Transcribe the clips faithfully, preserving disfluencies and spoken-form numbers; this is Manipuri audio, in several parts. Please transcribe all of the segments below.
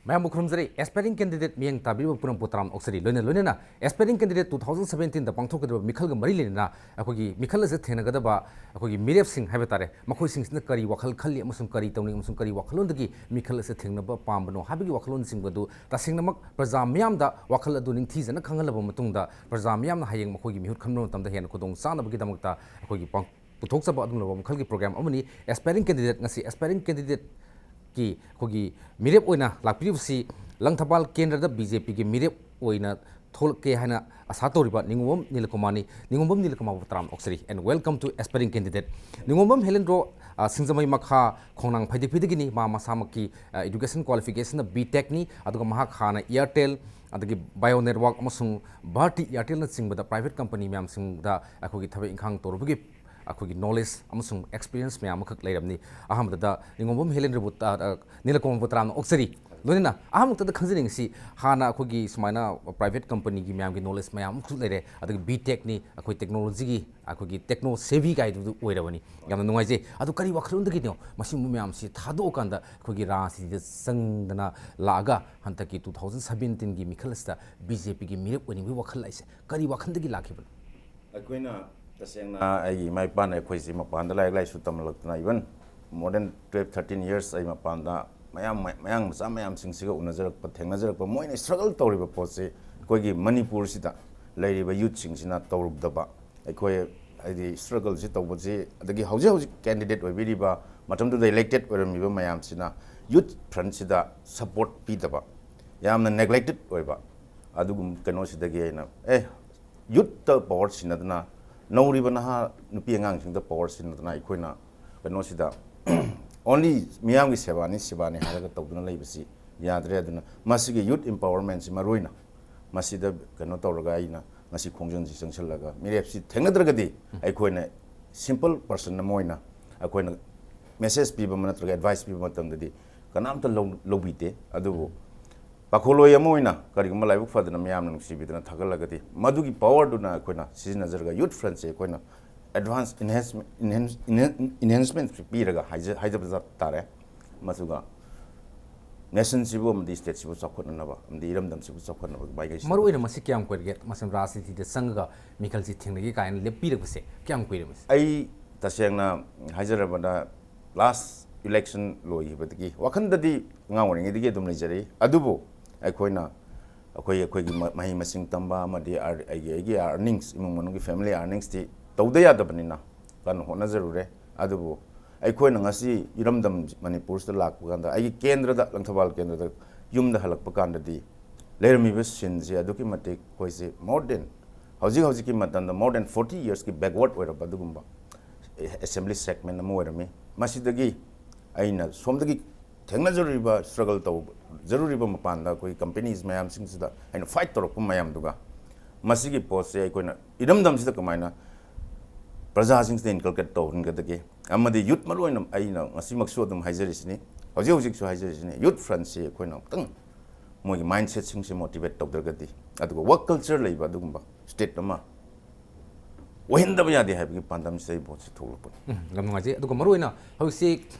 ꯃꯌꯥꯝꯕꯨ ꯈꯨꯔꯨꯝꯖꯔꯤ꯫ Aspiring candidate ꯃꯤꯠꯌꯦꯡ ꯇꯥꯕꯤꯔꯤꯕ ꯄꯨꯝꯅꯃꯛꯄꯨ ꯇꯔꯥꯝꯅ ꯑꯣꯛꯆꯔꯤ꯫ ꯂꯣꯏꯅ ꯂꯣꯏꯅꯅ aspiring candidate two thousand seventeen ꯗ ꯄꯥꯡꯊꯣꯛꯀꯗꯕ ꯃꯤꯈꯜꯒ ꯃꯔꯤ ꯂꯩꯅꯅ ꯑꯩꯈꯣꯏꯒꯤ ꯃꯤꯈꯜ ꯑꯁꯤꯗ ꯊꯦꯡꯅꯒꯗꯕ ꯑꯩꯈꯣꯏꯒꯤ ꯃꯤꯔꯦꯞꯁꯤꯡ ꯍꯥꯏꯕ ꯇꯥꯔꯦ, ꯃꯈꯣꯏꯁꯤꯡꯁꯤꯅ ꯀꯔꯤ ꯋꯥꯈꯜ ꯈꯜꯂꯤ ꯑꯃꯁꯨꯡ ꯀꯔꯤ ꯇꯧꯅꯤꯡ ꯑꯃꯁꯨꯡ ꯀꯔꯤ ꯋꯥꯈꯜꯂꯣꯟꯗꯒꯤ ꯃꯤꯈꯜ ꯑꯁꯤ ꯊꯦꯡꯅꯕ ꯄꯥꯝꯕꯅꯣ ꯍꯥꯏꯕꯒꯤ ꯋꯥꯈꯜꯂꯣꯟꯁꯤꯡ ꯑꯗꯨ ꯇꯁꯦꯡꯅꯃꯛ ꯄ꯭ꯔꯖꯥ ꯃꯤꯌꯥꯝꯗ ꯋꯥꯈꯜ ꯑꯗꯨ ꯅꯤꯡꯊꯤꯖꯅ ꯈꯪꯍꯜꯂꯕ ꯃꯇꯨꯡꯗ ꯄ꯭ꯔꯖꯥ ꯃꯤꯌꯥꯝꯅ ꯍꯌꯦꯡ ꯃꯈꯣꯏꯒꯤ ꯃꯤꯍꯨꯠ ꯈꯟꯕ ꯃꯇꯝꯗ ꯍꯦꯟꯅ ꯈꯨꯗꯣꯡ ꯆꯥꯅꯕꯒꯤꯗꯃꯛꯇ ꯑꯩꯈꯣꯏꯒꯤ ꯄꯥꯡ-, ꯄꯨꯊꯣꯛꯆꯕ ꯑꯗꯨꯒꯨꯝꯂꯕ ꯃꯈꯜꯒꯤ program ꯑꯃꯅꯤ꯫ Aspiring candidate, ꯉꯁꯤ aspiring candidate ꯀꯤ ꯑꯩꯈꯣꯏꯒꯤ ꯃꯤꯔꯦꯞ ꯑꯣꯏꯅ ꯂꯥꯛꯄꯤꯔꯤꯕꯁꯤ ꯂꯪꯊꯕꯥꯜ ꯀꯦꯟꯗ꯭ꯔꯗ ꯕꯤ ꯖꯦ ꯄꯤꯒꯤ ꯃꯤꯔꯦꯞ ꯑꯣꯏꯅ ꯊꯣꯛꯂꯛꯀꯦ ꯍꯥꯏꯅ ꯑꯁꯥ ꯇꯧꯔꯤꯕ ꯅꯤꯉꯣꯝꯕꯝ ꯅꯤꯂꯀꯨꯃꯥꯔꯅꯤ꯫ ꯅꯤꯉꯣꯝꯕꯝ ꯅꯤꯂꯀꯨꯃꯥꯔꯕꯨ ꯇꯔꯥꯝꯅ ꯑꯣꯛꯆꯔꯤ꯫ And welcome to aspiring candidate. ꯅꯤꯉꯣꯝꯕꯝ ꯍꯦꯂꯦꯟꯗ꯭ꯔꯣ, ꯑ, ꯁꯤꯡꯖꯃꯩ ꯃꯈꯥ ꯈꯣꯡꯅꯥꯡ ꯐꯩꯗꯤꯛꯄꯤꯗꯒꯤꯅꯤ꯫ ꯃꯥ ꯃꯁꯥꯃꯛꯀꯤ, ꯑ, education qualification ꯅ B Tech ꯅꯤ, ꯑꯗꯨꯒ ꯃꯍꯥꯛ ꯍꯥꯟꯅ Airtel, ꯑꯗꯒꯤ Bio Network ꯑꯃꯁꯨꯡ Bharti Airtel ꯅꯆꯤꯡꯕꯗ private company ꯃꯌꯥꯝꯁꯤꯡꯗ ꯑꯩꯈꯣꯏꯒꯤ ꯊꯕꯛ ꯏꯪꯈꯥꯡ ꯇꯧꯔꯨꯕꯒꯤ ꯑꯩꯈꯣꯏꯒꯤ knowledge ꯑꯃꯁꯨꯡ experience ꯃꯌꯥꯝ ꯑꯃꯈꯛ ꯂꯩꯔꯝꯅꯤ꯫ ꯑꯍꯥꯟꯕꯗ ꯅꯤꯉꯣꯝꯕꯝ ꯍꯦꯂꯦꯟꯗ꯭ꯔꯕꯨ, ꯑ, ꯑ, ꯅꯤꯂꯀꯨꯃꯥꯔꯕꯨ ꯇꯔꯥꯝꯅ ꯑꯣꯛꯆꯔꯤ꯫ ꯂꯣꯏꯅꯅ ꯑꯍꯥꯟꯕꯃꯛꯇꯗ ꯈꯪꯖꯅꯤꯡꯉꯤꯁꯤ, ꯍꯥꯟꯅ ꯑꯩꯈꯣꯏꯒꯤ ꯁꯨꯃꯥꯏꯅ private company ꯒꯤ ꯃꯌꯥꯝꯒꯤ knowledge ꯃꯌꯥꯝ ꯑꯃꯁꯨ ꯂꯩꯔꯦ, ꯑꯗꯒꯤ B Tech ꯅꯤ, ꯑꯩꯈꯣꯏ technology ꯒꯤ, ꯑꯩꯈꯣꯏꯒꯤ techno savvy ꯀꯥꯏꯗꯨꯗꯨ ꯑꯣꯏꯔꯕꯅꯤ꯫ ꯌꯥꯝꯅ ꯅꯨꯡꯉꯥꯏꯖꯩ꯫ ꯑꯗꯨ ꯀꯔꯤ ꯋꯥꯈꯜꯂꯣꯟꯗꯒꯤꯅꯣ ꯃꯁꯤꯒꯨꯝꯕ ꯃꯌꯥꯝꯁꯤ ꯊꯥꯗꯣꯛꯑꯀꯥꯟꯗ ꯑꯩꯈꯣꯏꯒꯤ ꯔꯥꯖꯅꯤꯇꯤꯗ ꯆꯪꯗꯅ ꯂꯥꯛꯑꯒ ꯍꯟꯗꯛꯀꯤ two thousand seventeen ꯒꯤ ꯃꯤꯈꯜ ꯑꯁꯤꯗ B J P ꯒꯤ ꯃꯤꯔꯦꯞ ꯑꯣꯏꯅꯤꯡꯕꯒꯤ ꯋꯥꯈꯜ ꯍꯥꯏꯁꯦ ꯀꯔꯤ ꯋꯥꯈꯜꯗꯒꯤ ꯂꯥꯛꯈꯤꯕꯅꯣ? ꯑꯩꯈꯣꯏꯅ ꯇꯁꯦꯡꯅ ꯑꯩꯒꯤ ꯏꯃꯥ ꯏꯄꯥꯅ ꯑꯩꯈꯣꯏꯁꯤ ꯃꯄꯥꯟꯗ ꯂꯥꯏꯔꯤꯛ ꯂꯥꯏꯁꯨ ꯇꯝꯍꯜꯂꯛꯇꯅ, even more than twelve, thirteen years ꯑꯩ ꯃꯄꯥꯟꯗ ꯃꯌꯥꯝ, ꯃꯌꯥꯡ ꯃꯆꯥ ꯃꯌꯥꯝꯁꯤꯡꯁꯤꯒ ꯎꯅꯖꯔꯛꯄ, ꯊꯦꯡꯅꯖꯔꯛꯄ, ꯃꯣꯏꯅ struggle ꯇꯧꯔꯤꯕ ꯄꯣꯠꯁꯤ ꯑꯩꯈꯣꯏꯒꯤ ꯃꯅꯤꯄꯨꯔꯁꯤꯗ ꯂꯩꯔꯤꯕ youth ꯁꯤꯡꯁꯤꯅ ꯇꯧꯔꯨꯗꯕ꯫ ꯑꯩꯈꯣꯏ ꯍꯥꯏꯗꯤ struggle ꯁꯤ ꯇꯧꯕꯁꯤ, ꯑꯗꯒꯤ ꯍꯧꯖꯤꯛ ꯍꯧꯖꯤꯛ candidate ꯑꯣꯏꯕꯤꯔꯤꯕ, ꯃꯇꯝꯗꯨꯗ elected ꯑꯣꯏꯔꯝꯃꯤꯕ ꯃꯌꯥꯝꯁꯤꯅ youth front ꯁꯤꯗ support ꯄꯤꯗꯕ, ꯌꯥꯝꯅ neglected ꯑꯣꯏꯕ, ꯑꯗꯨꯒꯨꯝꯕ ꯀꯩꯅꯣꯁꯤꯗꯒꯤ ꯑꯩꯅ, ꯑꯦ, youth ꯇ power ꯁꯤꯟꯅꯗꯅ, ꯅꯧꯔꯤꯕ ꯅꯍꯥ ꯅꯨꯄꯤ ꯑꯉꯥꯡꯁꯤꯡꯗ power ꯁꯤꯟꯅꯗꯅ ꯑꯩꯈꯣꯏꯅ ꯀꯩꯅꯣꯁꯤꯗ only ꯃꯤꯌꯥꯝꯒꯤ ꯁꯦꯕꯥꯅꯤ, ꯁꯦꯕꯥꯅꯤ ꯍꯥꯏꯔꯒ ꯇꯧꯗꯨꯅ ꯂꯩꯕꯁꯤ ꯌꯥꯗ꯭ꯔꯦ꯫ ꯑꯗꯨꯅ ꯃꯁꯤꯒꯤ youth empowerment ꯁꯤ ꯃꯔꯨ ꯑꯣꯏꯅ ꯃꯁꯤꯗ ꯀꯩꯅꯣ ꯇꯧꯔꯒ ꯑꯩꯅ ꯉꯁꯤ ꯈꯣꯡꯖꯪꯁꯤ ꯆꯪꯁꯤꯜꯂꯒ ꯃꯤꯔꯦꯞꯁꯤ ꯊꯦꯡꯅꯗ꯭ꯔꯒꯗꯤ ꯑꯩꯈꯣꯏꯅ simple person ꯑꯃ ꯑꯣꯏꯅ ꯑꯩꯈꯣꯏꯅ message ꯄꯤꯕ ꯑꯃ ꯅꯠꯇ꯭ꯔꯒ advice ꯄꯤꯕ ꯃꯇꯝꯗꯗꯤ ꯀꯅꯥꯝꯇ ꯂꯧ-, ꯂꯧꯕꯤꯗꯦ꯫ ꯑꯗꯨꯕꯨ ꯄꯥꯈꯣꯜꯂꯣꯏ ꯑꯃ ꯑꯣꯏꯅ ꯀꯔꯤꯒꯨꯝꯕ ꯂꯥꯏꯕꯛ ꯐꯗꯅ ꯃꯌꯥꯝꯅ ꯅꯨꯡꯁꯤꯕꯤꯗꯅ ꯊꯥꯒꯠꯂꯒꯗꯤ ꯃꯗꯨꯒꯤ power ꯗꯨꯅ ꯑꯩꯈꯣꯏꯅ ꯁꯤꯖꯤꯟꯅꯖꯔꯒ youth front ꯁꯦ ꯑꯩꯈꯣꯏꯅ advance enhance-, enhance-, enhance-, enhancement ꯄꯤꯔꯒ ꯍꯥꯏꯖ-, ꯍꯥꯏꯖꯕ ꯇꯥꯔꯦ꯫ ꯃꯗꯨꯒ ꯅꯦꯁꯟꯁꯤꯕꯨ ꯑꯃꯗꯤ ꯁ꯭ꯇꯦꯠꯁꯤꯕꯨ ꯆꯥꯎꯈꯠꯅꯅꯕ ꯑꯃꯗꯤ ꯏꯔꯝꯗꯝꯁꯤꯕꯨ ꯆꯥꯎꯈꯠꯅꯕꯒꯤ ꯃꯥꯏꯀꯩꯁꯤꯗ ꯃꯔꯨ ꯑꯣꯏꯅ ꯃꯁꯤ ꯀꯌꯥꯝ ꯀꯨꯏꯔꯒꯦ, ꯃꯁꯤ ꯔꯥꯖꯅꯤꯇꯤꯗ ꯆꯪꯉꯒ ꯃꯤꯈꯜꯁꯤ ꯊꯦꯡꯅꯒꯦ ꯀꯥꯏꯅ ꯂꯦꯞꯄꯤꯔꯛꯄꯁꯦ ꯀꯌꯥꯝ ꯀꯨꯏꯔꯦ ꯃꯁꯤ? ꯑꯩ ꯇꯁꯦꯡꯅ ꯍꯥꯏꯖꯔꯕꯗ, ꯂꯥꯁ ꯏꯂꯦꯛꯁꯟ ꯂꯣꯏꯈꯤꯕꯗꯒꯤ ꯋꯥꯈꯟꯗꯗꯤ ꯑꯉꯥꯡ ꯑꯣꯏꯔꯤꯉꯩꯗꯒꯤ ꯑꯗꯨꯝ ꯂꯩꯖꯔꯛꯏ꯫ ꯑꯗꯨꯕꯨ ꯑꯩꯈꯣꯏꯅ ꯑꯩꯈꯣꯏ ꯑꯩꯈꯣꯏꯒꯤ ꯃ- ꯃꯍꯩ ꯃꯁꯤꯡ ꯇꯝꯕ ꯑꯃꯗꯤ ꯑꯥꯔ- ꯑꯩꯒꯤ ꯑꯩꯒꯤ ꯑꯥꯔꯅꯤꯡꯁ, ꯏꯃꯨꯡ ꯃꯅꯨꯡꯒꯤ ꯐꯦꯃꯤꯂꯤ ꯑꯥꯔꯅꯤꯡꯁꯇꯤ ꯇꯧꯗ ꯌꯥꯗꯕꯅꯤꯅ ꯀꯟꯅ ꯍꯣꯠꯅꯖꯔꯨꯔꯦ꯫ ꯑꯗꯨꯕꯨ ꯑꯩꯈꯣꯏꯅ ꯉꯁꯤ ꯏꯔꯝꯗꯝ ꯃꯅꯤꯄꯨꯔꯁꯤꯗ ꯂꯥꯛꯄ ꯀꯥꯟꯗ, ꯑꯩꯒꯤ ꯀꯦꯟꯗ꯭ꯔꯗ, ꯂꯪꯊꯕꯥꯜ ꯀꯦꯟꯗ꯭ꯔꯗ ꯌꯨꯝꯗ ꯍꯜꯂꯛꯄ ꯀꯥꯟꯗꯗꯤ ꯂꯩꯔꯝꯃꯤꯕ ꯁꯤꯟꯁꯦ ꯑꯗꯨꯛꯀꯤ ꯃꯇꯤꯛ ꯑꯩꯈꯣꯏꯁꯦ more than, ꯍꯧꯖꯤꯛ ꯍꯧꯖꯤꯛꯀꯤ ꯃꯇꯝꯗ more than forty yearsꯀꯤ backward ꯑꯣꯏꯔꯕ ꯑꯗꯨꯒꯨꯝꯕ assembly segment ꯑꯃ ꯑꯣꯏꯔꯝꯃꯤ꯫ ꯃꯁꯤꯗꯒꯤ ꯑꯩꯅ ꯁꯣꯝꯗꯒꯤ ꯊꯦꯡꯅꯖꯔꯨꯔꯤꯕ, struggle ꯇꯧꯖꯔꯨꯔꯤꯕ ꯃꯄꯥꯟꯗ ꯑꯩꯈꯣꯏ companies ꯃꯌꯥꯝꯁꯤꯡꯁꯤꯗ ꯑꯩꯅ fight ꯇꯧꯔꯛꯄ ꯃꯌꯥꯝꯗꯨꯒ ꯃꯁꯤꯒꯤ ꯄꯣꯠꯁꯦ ꯑꯩꯈꯣꯏꯅ ꯏꯔꯝꯗꯝꯁꯤꯗ ꯀꯃꯥꯏꯅ ꯄ꯭ꯔꯖꯥꯁꯤꯡꯁꯤꯗ inculcate ꯇꯧꯍꯟꯒꯗꯒꯦ? ꯑꯃꯗꯤ youth, ꯃꯔꯨ ꯑꯣꯏꯅ ꯑꯩꯅ ꯉꯁꯤꯃꯛꯁꯨ ꯑꯗꯨꯝ ꯍꯥꯏꯖꯔꯤꯁꯤꯅꯤ, ꯍꯧꯖꯤꯛ ꯍꯧꯖꯤꯛꯁꯨ ꯍꯥꯏꯖꯔꯤꯁꯤꯅꯤ, youth frontꯁꯤ ꯑꯩꯈꯣꯏꯅ ꯑꯃꯨꯛꯇꯪ ꯃꯣꯏꯒꯤ mindsetꯁꯤꯡꯁꯦ motivate ꯇꯧꯗ꯭ꯔꯒꯗꯤ, ꯑꯗꯨꯒ work culture ꯂꯩꯕ ꯑꯗꯨꯒꯨꯝꯕ state ꯑꯃ ꯑꯣꯏꯍꯟꯗꯕ ꯌꯥꯗꯦ ꯍꯥꯏꯕꯒꯤ ꯄꯥꯟꯗꯝꯁꯤꯗ ꯑꯩ ꯚꯣꯠꯁꯦ ꯊꯣꯛꯂꯛꯄꯅꯤ꯫ ꯎꯝ, ꯌꯥꯝ ꯅꯨꯡꯉꯥꯏꯖꯩ꯫ ꯑꯗꯨꯒ ꯃꯔꯨꯑꯣꯏꯅ ꯍꯧꯖꯤꯛꯁꯤ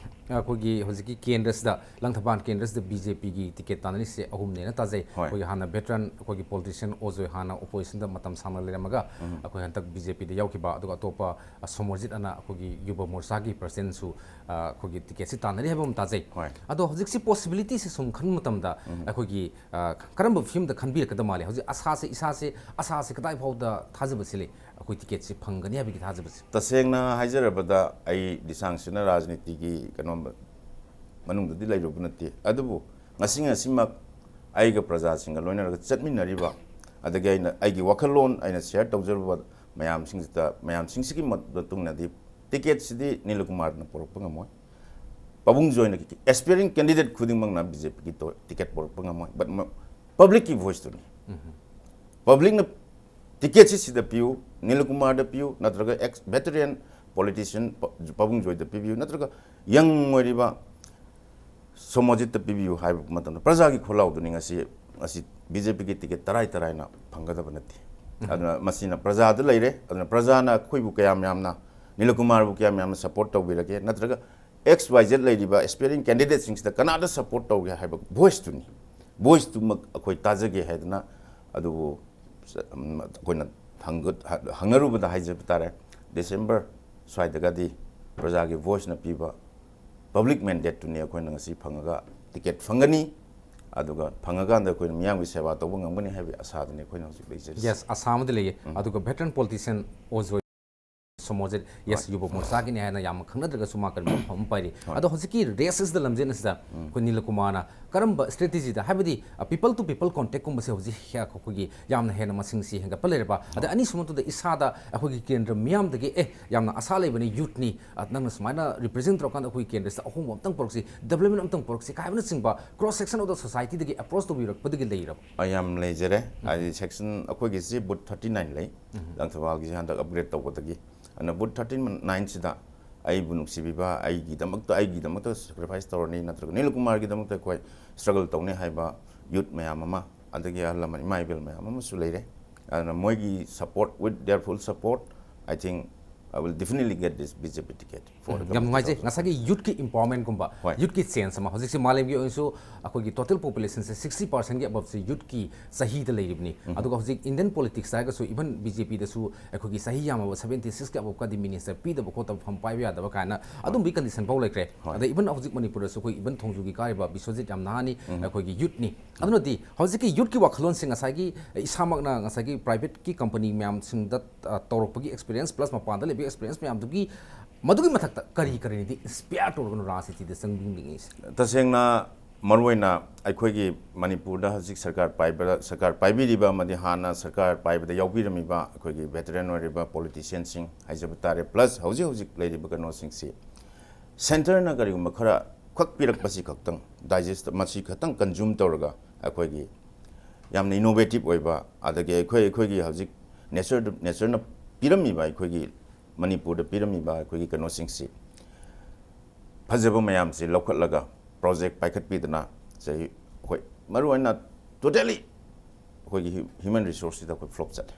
ꯑꯩꯈꯣꯏꯒꯤ ꯍꯧꯖꯤꯛꯀꯤ ꯀꯦꯟꯗ꯭ꯔꯁꯤꯗ, ꯂꯪꯊꯕꯥꯜ ꯀꯦꯟꯗ꯭ꯔꯁꯤꯗ BJPꯒꯤ ticket ꯇꯥꯟꯅꯔꯤꯁꯦ ꯑꯍꯨꯝꯅꯦꯅ ꯇꯥꯖꯩ꯫ ꯍꯣꯏ꯫ ꯑꯩꯈꯣꯏꯒꯤ ꯍꯥꯟꯅ veteran ꯑꯩꯈꯣꯏꯒꯤ politician ꯑꯣꯖꯣꯏ, ꯍꯥꯟꯅ oppositionꯗ ꯃꯇꯝ ꯁꯥꯡꯅ ꯂꯩꯔꯝꯃꯒ ꯑꯩꯈꯣꯏ ꯍꯟꯗꯛ BJPꯗ ꯌꯥꯎꯈꯤꯕ, ꯑꯗꯨꯒ ꯑꯇꯣꯞꯄ, ꯑ, ꯁꯣꯃꯣꯔꯖꯤꯠ ꯑꯅ ꯑꯩꯈꯣꯏꯒꯤ ꯌꯨꯕ ꯃꯣꯔꯆꯥꯒꯤ presidentꯁꯨ, ꯑ, ꯑꯩꯈꯣꯏꯒꯤ ticketꯁꯤ ꯇꯥꯟꯅꯔꯤ ꯍꯥꯏꯕ ꯑꯃ ꯇꯥꯖꯩ꯫ ꯍꯣꯏ꯫ ꯑꯗꯣ ꯍꯧꯖꯤꯛꯁꯤ possibilityꯁꯦ ꯁꯨꯝ ꯈꯟꯕ ꯃꯇꯝꯗ ꯑꯩꯈꯣꯏꯒꯤ, ꯑ, ꯀꯔꯝꯕ ꯐꯤꯕꯝꯗ ꯈꯟꯕꯤꯔꯛꯀꯗꯕ ꯃꯥꯜꯂꯤ? ꯍꯧꯖꯤꯛ ꯑꯁꯥꯁꯦ, ꯏꯁꯥꯁꯦ, ꯑꯁꯥꯁꯦ ꯀꯗꯥꯏ ꯐꯥꯎꯗ ꯊꯥꯖꯕꯁꯤ ꯂꯩ, ꯑꯩꯈꯣꯏ ticketꯁꯤ ꯐꯪꯒꯅꯤ ꯍꯥꯏꯕꯒꯤ ꯊꯥꯖꯕꯁꯤ? ꯇꯁꯦꯡꯅ ꯍꯥꯏꯖꯔꯕꯗ, ꯑꯩ ꯂꯤꯁꯥꯡ ꯁꯤꯠꯅ ꯔꯥꯖꯅꯤꯇꯤꯒꯤ ꯀꯩꯅꯣ ꯃꯅꯨꯡꯗꯗꯤ ꯂꯩꯔꯨꯕ ꯅꯠꯇꯦ, ꯑꯗꯨꯕꯨ ꯉꯁꯤ ꯉꯁꯤꯃꯛ ꯑꯩꯒ ꯄ꯭ꯔꯖꯥꯁꯤꯡꯒ ꯂꯣꯏꯅꯔꯒ ꯆꯠꯃꯤꯟꯅꯔꯤꯕ, ꯑꯗꯒꯤ ꯑꯩꯅ ꯑꯩꯒꯤ ꯋꯥꯈꯜꯂꯣꯟ ꯑꯩꯅ share ꯇꯧꯖꯔꯨꯕ ꯃꯌꯥꯝꯁꯤꯡꯁꯤꯗ, ꯃꯌꯥꯝꯁꯤꯡꯁꯤꯒꯤ ꯃꯇꯨꯡꯗꯗꯤ ticketꯁꯤꯗꯤ ꯅꯤꯂꯀꯨꯃꯥꯔꯅ ꯄꯨꯔꯛꯄ ꯉꯝꯃꯣꯏ꯫ ꯄꯕꯨꯡ ꯖꯣꯏꯅ, aspiring candidate ꯈꯨꯗꯤꯡꯃꯛꯅ BJPꯒꯤ ꯇꯣ-, ticket ꯄꯨꯔꯛꯄ ꯉꯝꯃꯣꯏ꯫ But ꯃ-, publicꯀꯤ voiceꯇꯨꯅꯤ꯫ Publicꯅ ticketꯁꯤ ꯁꯤꯗ ꯄꯤꯌꯨ, ꯅꯤꯂꯀꯨꯃꯥꯔꯗ ꯄꯤꯌꯨ, ꯅꯠꯇ꯭ꯔꯒ ex veteran politician ꯄ-, ꯄꯕꯨꯡ ꯖꯣꯏꯗ ꯄꯤꯕꯤꯌꯨ, ꯅꯠꯇ꯭ꯔꯒ young ꯑꯣꯏꯔꯤꯕ ꯁꯣꯃꯣꯖꯤꯠꯇ ꯄꯤꯕꯤꯌꯨ ꯍꯥꯏꯕ ꯃꯇꯝꯗ ꯄ꯭ꯔꯖꯥꯒꯤ ꯈꯣꯜꯂꯥꯎꯗꯨꯅꯤ ꯉꯁꯤ, ꯉꯁꯤ BJPꯒꯤ ticket ꯇꯔꯥꯏ ꯇꯔꯥꯏꯅ ꯐꯪꯒꯗꯕ ꯅꯠꯇꯦ꯫ ꯑꯗꯨꯅ ꯃꯁꯤꯅ ꯄ꯭ꯔꯖꯥꯗ ꯂꯩꯔꯦ꯫ ꯑꯗꯨꯅ ꯄ꯭ꯔꯖꯥꯅ ꯑꯩꯈꯣꯏꯕꯨ ꯀꯌꯥꯝ ꯌꯥꯝꯅ, ꯅꯤꯂꯀꯨꯃꯥꯔꯕꯨ ꯀꯌꯥꯝ ꯌꯥꯝꯅ support ꯇꯧꯕꯤꯔꯒꯦ, ꯅꯠꯇ꯭ꯔꯒ X Y Z ꯂꯩꯔꯤꯕ aspiring candidateꯁꯤꯡꯁꯤꯗ ꯀꯅꯥꯗ support ꯇꯧꯒꯦ ꯍꯥꯏꯕ voiceꯇꯨꯅꯤ꯫ Voiceꯇꯨꯃꯛ ꯑꯩꯈꯣꯏ ꯇꯥꯖꯒꯦ ꯍꯥꯏꯗꯅ, ꯑꯗꯨꯕꯨ ꯆ-, ꯎꯝ, ꯑꯩꯈꯣꯏꯅ ꯍꯪꯒ-, ꯍ-, ꯍꯪꯅꯔꯨꯕꯗ ꯍꯥꯏꯖꯕ ꯇꯥꯔꯦ, December ꯁ꯭ꯋꯥꯏꯗꯒꯗꯤ ꯄ꯭ꯔꯖꯥꯒꯤ voiceꯅ ꯄꯤꯕ public mandateꯇꯨꯅꯤ ꯑꯩꯈꯣꯏꯅ ꯉꯁꯤ ꯐꯪꯉꯒ ticket ꯐꯪꯒꯅꯤ꯫ ꯑꯗꯨꯒ ꯐꯪꯉꯀꯥꯟꯗ ꯑꯩꯈꯣꯏꯅ ꯃꯤꯌꯥꯝꯒꯤ ꯁꯦꯕꯥ ꯇꯧꯕ ꯉꯝꯒꯅꯤ ꯍꯥꯏꯕꯒꯤ ꯑꯁꯥꯗꯅꯤ ꯑꯩꯈꯣꯏꯅ ꯍꯧꯖꯤꯛ ꯂꯩꯖꯔꯤꯁꯦ꯫ Yes, ꯑꯁꯥ ꯑꯃꯗꯤ ꯂꯩꯌꯦ꯫ ꯑꯗꯨꯒ veteran politician ꯑꯣꯖꯣꯏ ꯁꯣꯃꯣꯔꯖꯤꯠ, yes, ꯍꯣꯏ꯫ ꯌꯨꯕ ꯃꯣꯔꯆꯥꯒꯤꯅꯤ ꯍꯥꯏꯅ ꯌꯥꯝ ꯈꯪꯅꯗ꯭ꯔꯒꯁꯨ ꯃꯥ ꯀꯔꯤꯒꯨꯝꯕ ꯃꯐꯝ ꯑꯃ ꯄꯥꯏꯔꯤ꯫ ꯍꯣꯏ꯫ ꯑꯗꯣ ꯍꯧꯖꯤꯛꯀꯤ race ꯑꯁꯤꯗ ꯂꯝꯖꯦꯟ ꯑꯁꯤꯗ ꯑꯩꯈꯣꯏ ꯅꯤꯂꯀꯨꯃꯥꯔꯅ ꯀꯔꯝꯕ strategy ꯗ, ꯍꯥꯏꯕꯗꯤ, ꯑ, people to people contact ꯀꯨꯝꯕꯁꯦ ꯍꯧꯖꯤꯛ ꯍꯦ-, ꯑꯩꯈꯣꯏꯒꯤ ꯌꯥꯝꯅ ꯍꯦꯟꯅ ꯃꯁꯤꯡꯁꯤ ꯍꯦꯟꯒꯠꯄ ꯂꯩꯔꯕ, ꯑꯗ ꯑꯅꯤꯁꯨꯕ ꯃꯛꯇꯗ ꯏꯁꯥꯗ ꯑꯩꯈꯣꯏꯒꯤ ꯀꯦꯟꯗ꯭ꯔ ꯃꯤꯌꯥꯝꯗꯒꯤ, "ꯑꯦ, ꯌꯥꯝꯅ ꯑꯁꯥ ꯂꯩꯕꯅꯤ, youth ꯅꯤ, ꯑ, ꯅꯪꯅ ꯁꯨꯃꯥꯏꯅ represent ꯇꯧꯔꯀꯥꯟꯗ ꯑꯩꯈꯣꯏꯒꯤ ꯀꯦꯟꯗ꯭ꯔꯁꯤꯗ ꯑꯍꯣꯡꯕ ꯑꯝꯇꯪ ꯄꯨꯔꯛꯁꯤ, development ꯑꯝꯇꯪ ꯄꯨꯔꯛꯁꯤ" ꯀꯥꯏꯕꯅꯆꯤꯡꯕ cross section of the society ꯗꯒꯤ approach ꯇꯧꯕꯤꯔꯛꯄꯗꯒꯤ ꯂꯩꯔꯕ? ꯑ, ꯌꯥꯝ ꯂꯩꯖꯔꯦ꯫ ꯍꯥꯏꯗꯤ section ꯑꯩꯈꯣꯏꯒꯤꯁꯤ booth thirty nine ꯂꯩ, ꯂꯪꯊꯕꯥꯜꯒꯤꯁꯤ ꯍꯟꯗꯛ upgrade ꯇꯧꯕꯗꯒꯤ꯫ ꯑꯗꯨꯅ booth thirty nine ꯁꯤꯗ ꯑꯩꯕꯨ ꯅꯨꯡꯁꯤꯕꯤꯕ, ꯑꯩꯒꯤꯗꯃꯛꯇ, ꯑꯩꯒꯤꯗꯃꯛꯇ sacrifice ꯇꯧꯔꯅꯤ, ꯅꯠꯇ꯭ꯔꯒ ꯅꯤꯜꯀꯨꯃꯥꯔꯒꯤꯗꯃꯛꯇ ꯑꯩꯈꯣꯏ struggle ꯇꯧꯅꯤ ꯍꯥꯏꯕ youth ꯃꯌꯥꯝ ꯑꯃ, ꯑꯗꯒꯤ ꯑꯍꯜ ꯂꯃꯟ, ꯏꯃꯥ ꯏꯕꯦꯜ ꯃꯌꯥꯝ ꯑꯃꯁꯨ ꯂꯩꯔꯦ꯫ ꯑꯗꯨꯅ ꯃꯣꯏꯒꯤ support, with their full support, I think I will definitely get this B J P ticket for the ꯎꯝ, ꯌꯥꯝ ꯅꯨꯡꯉꯥꯏꯖꯩ꯫ committee. ꯉꯁꯥꯏꯒꯤ youth ꯀꯤ empowerment ꯀꯨꯝꯕ, ꯍꯣꯏ꯫ Youth ꯀꯤ change ꯑꯃ, ꯍꯧꯖꯤꯛꯁꯦ ꯃꯥꯂꯦꯝꯒꯤ ꯑꯣꯏꯅꯁꯨ ꯑꯩꯈꯣꯏꯒꯤ total population ꯁꯦ sixty percent ꯒꯤ above ꯁꯦ youth ꯀꯤ ꯆꯍꯤꯗ ꯂꯩꯔꯤꯕꯅꯤ꯫ ꯑꯗꯨꯒ ꯍꯧꯖꯤꯛ Indian politics ꯍꯥꯏꯔꯒꯁꯨ, even B J P ꯗꯁꯨ ꯑꯩꯈꯣꯏꯒꯤ ꯆꯍꯤ ꯌꯥꯝꯃꯕ seventy six ꯀꯤ above ꯀꯗꯤ minister ꯄꯤꯗꯕ ꯈꯣꯠꯇꯕ, ꯐꯝ ꯄꯥꯏꯕ ꯌꯥꯗꯕ ꯀꯥꯏꯅ ꯑꯗꯨꯝꯕꯒꯤ condition ꯐꯥꯎ ꯂꯩꯈ꯭ꯔꯦ꯫ ꯍꯣꯏ꯫ ꯑꯗ even ꯍꯧꯖꯤꯛ ꯃꯅꯤꯄꯨꯔꯗꯁꯨ ꯑꯩꯈꯣꯏ even ꯊꯣꯡꯖꯨꯒꯤ ꯀꯥꯔꯤꯕ ꯕꯤꯁ꯭ꯋꯖꯤꯠ ꯌꯥꯝꯅꯍꯥꯅꯤ, ꯑꯩꯈꯣꯏꯒꯤ youth ꯅꯤ꯫ ꯑꯗꯨꯅꯗꯤ ꯍꯧꯖꯤꯛꯀꯤ youth ꯀꯤ ꯋꯥꯈꯜꯂꯣꯟꯁꯤꯡ ꯉꯁꯥꯏꯒꯤ ꯏꯁꯥꯃꯛꯅ ꯉꯁꯥꯏꯒꯤ private ꯀꯤ company ꯃꯌꯥꯝꯁꯤꯡꯗ, ꯑ, ꯇꯧꯔꯛꯄꯒꯤ experience plus ꯃꯄꯥꯟꯗ ꯂꯩꯕꯒꯤ experience ꯃꯌꯥꯝꯗꯨꯒꯤ, ꯃꯗꯨꯒꯤ ꯃꯊꯛꯇ ꯀꯔꯤ ꯀꯔꯤꯅꯗꯤ inspire ꯇꯧꯔꯒꯅꯣ ꯔꯥꯖꯅꯤꯇꯤꯗ ꯆꯪꯅꯤꯡꯉꯤꯁꯦ? ꯇꯁꯦꯡꯅ, ꯃꯔꯨꯑꯣꯏꯅ ꯑꯩꯈꯣꯏꯒꯤ ꯃꯅꯤꯄꯨꯔꯗ ꯍꯧꯖꯤꯛ ꯁꯔꯀꯥꯔ ꯄꯥꯏꯕ, ꯁꯔꯀꯥꯔ ꯄꯥꯏꯕꯤꯔꯤꯕ ꯑꯃꯗꯤ ꯍꯥꯟꯅ ꯁꯔꯀꯥꯔ ꯄꯥꯏꯕꯗ ꯌꯥꯎꯕꯤꯔꯝꯃꯤꯕ ꯑꯩꯈꯣꯏꯒꯤ veteran ꯑꯣꯏꯔꯤꯕ politician ꯁꯤꯡ ꯍꯥꯏꯖꯕ ꯇꯥꯔꯦ, plus ꯍꯧꯖꯤꯛ ꯍꯧꯖꯤꯛ ꯂꯩꯔꯤꯕ ꯀꯩꯅꯣꯁꯤꯡꯁꯤ, centre ꯅ ꯀꯔꯤꯒꯨꯝꯕ ꯈꯔ ꯈꯛ ꯄꯤꯔꯛꯄꯁꯤ ꯈꯛꯇꯪ digest, ꯃꯁꯤ ꯈꯛꯇꯪ consume ꯇꯧꯔꯒ ꯑꯩꯈꯣꯏꯒꯤ ꯌꯥꯝꯅ innovative ꯑꯣꯏꯕ, ꯑꯗꯒꯤ ꯑꯩꯈꯣꯏ, ꯑꯩꯈꯣꯏꯒꯤ ꯍꯧꯖꯤꯛ nature, nature ꯅ ꯄꯤꯔꯝꯃꯤꯕ, ꯑꯩꯈꯣꯏꯒꯤ ꯃꯅꯤꯄꯨꯔꯗ ꯄꯤꯔꯝꯃꯤꯕ ꯑꯩꯈꯣꯏꯒꯤ ꯀꯩꯅꯣꯁꯤꯡꯁꯤ, ꯐꯖꯕ ꯃꯌꯥꯝꯁꯤ ꯂꯧꯈꯠꯂꯒ project ꯄꯥꯏꯈꯠꯄꯤꯗꯅ, ꯆꯍꯤ, ꯑꯩꯈꯣꯏ ꯃꯔꯨꯑꯣꯏꯅ totally ꯑꯩꯈꯣꯏꯒꯤ hu-, human resource ꯁꯤꯗ ꯑꯩꯈꯣꯏ flop ꯆꯠꯂꯦ꯫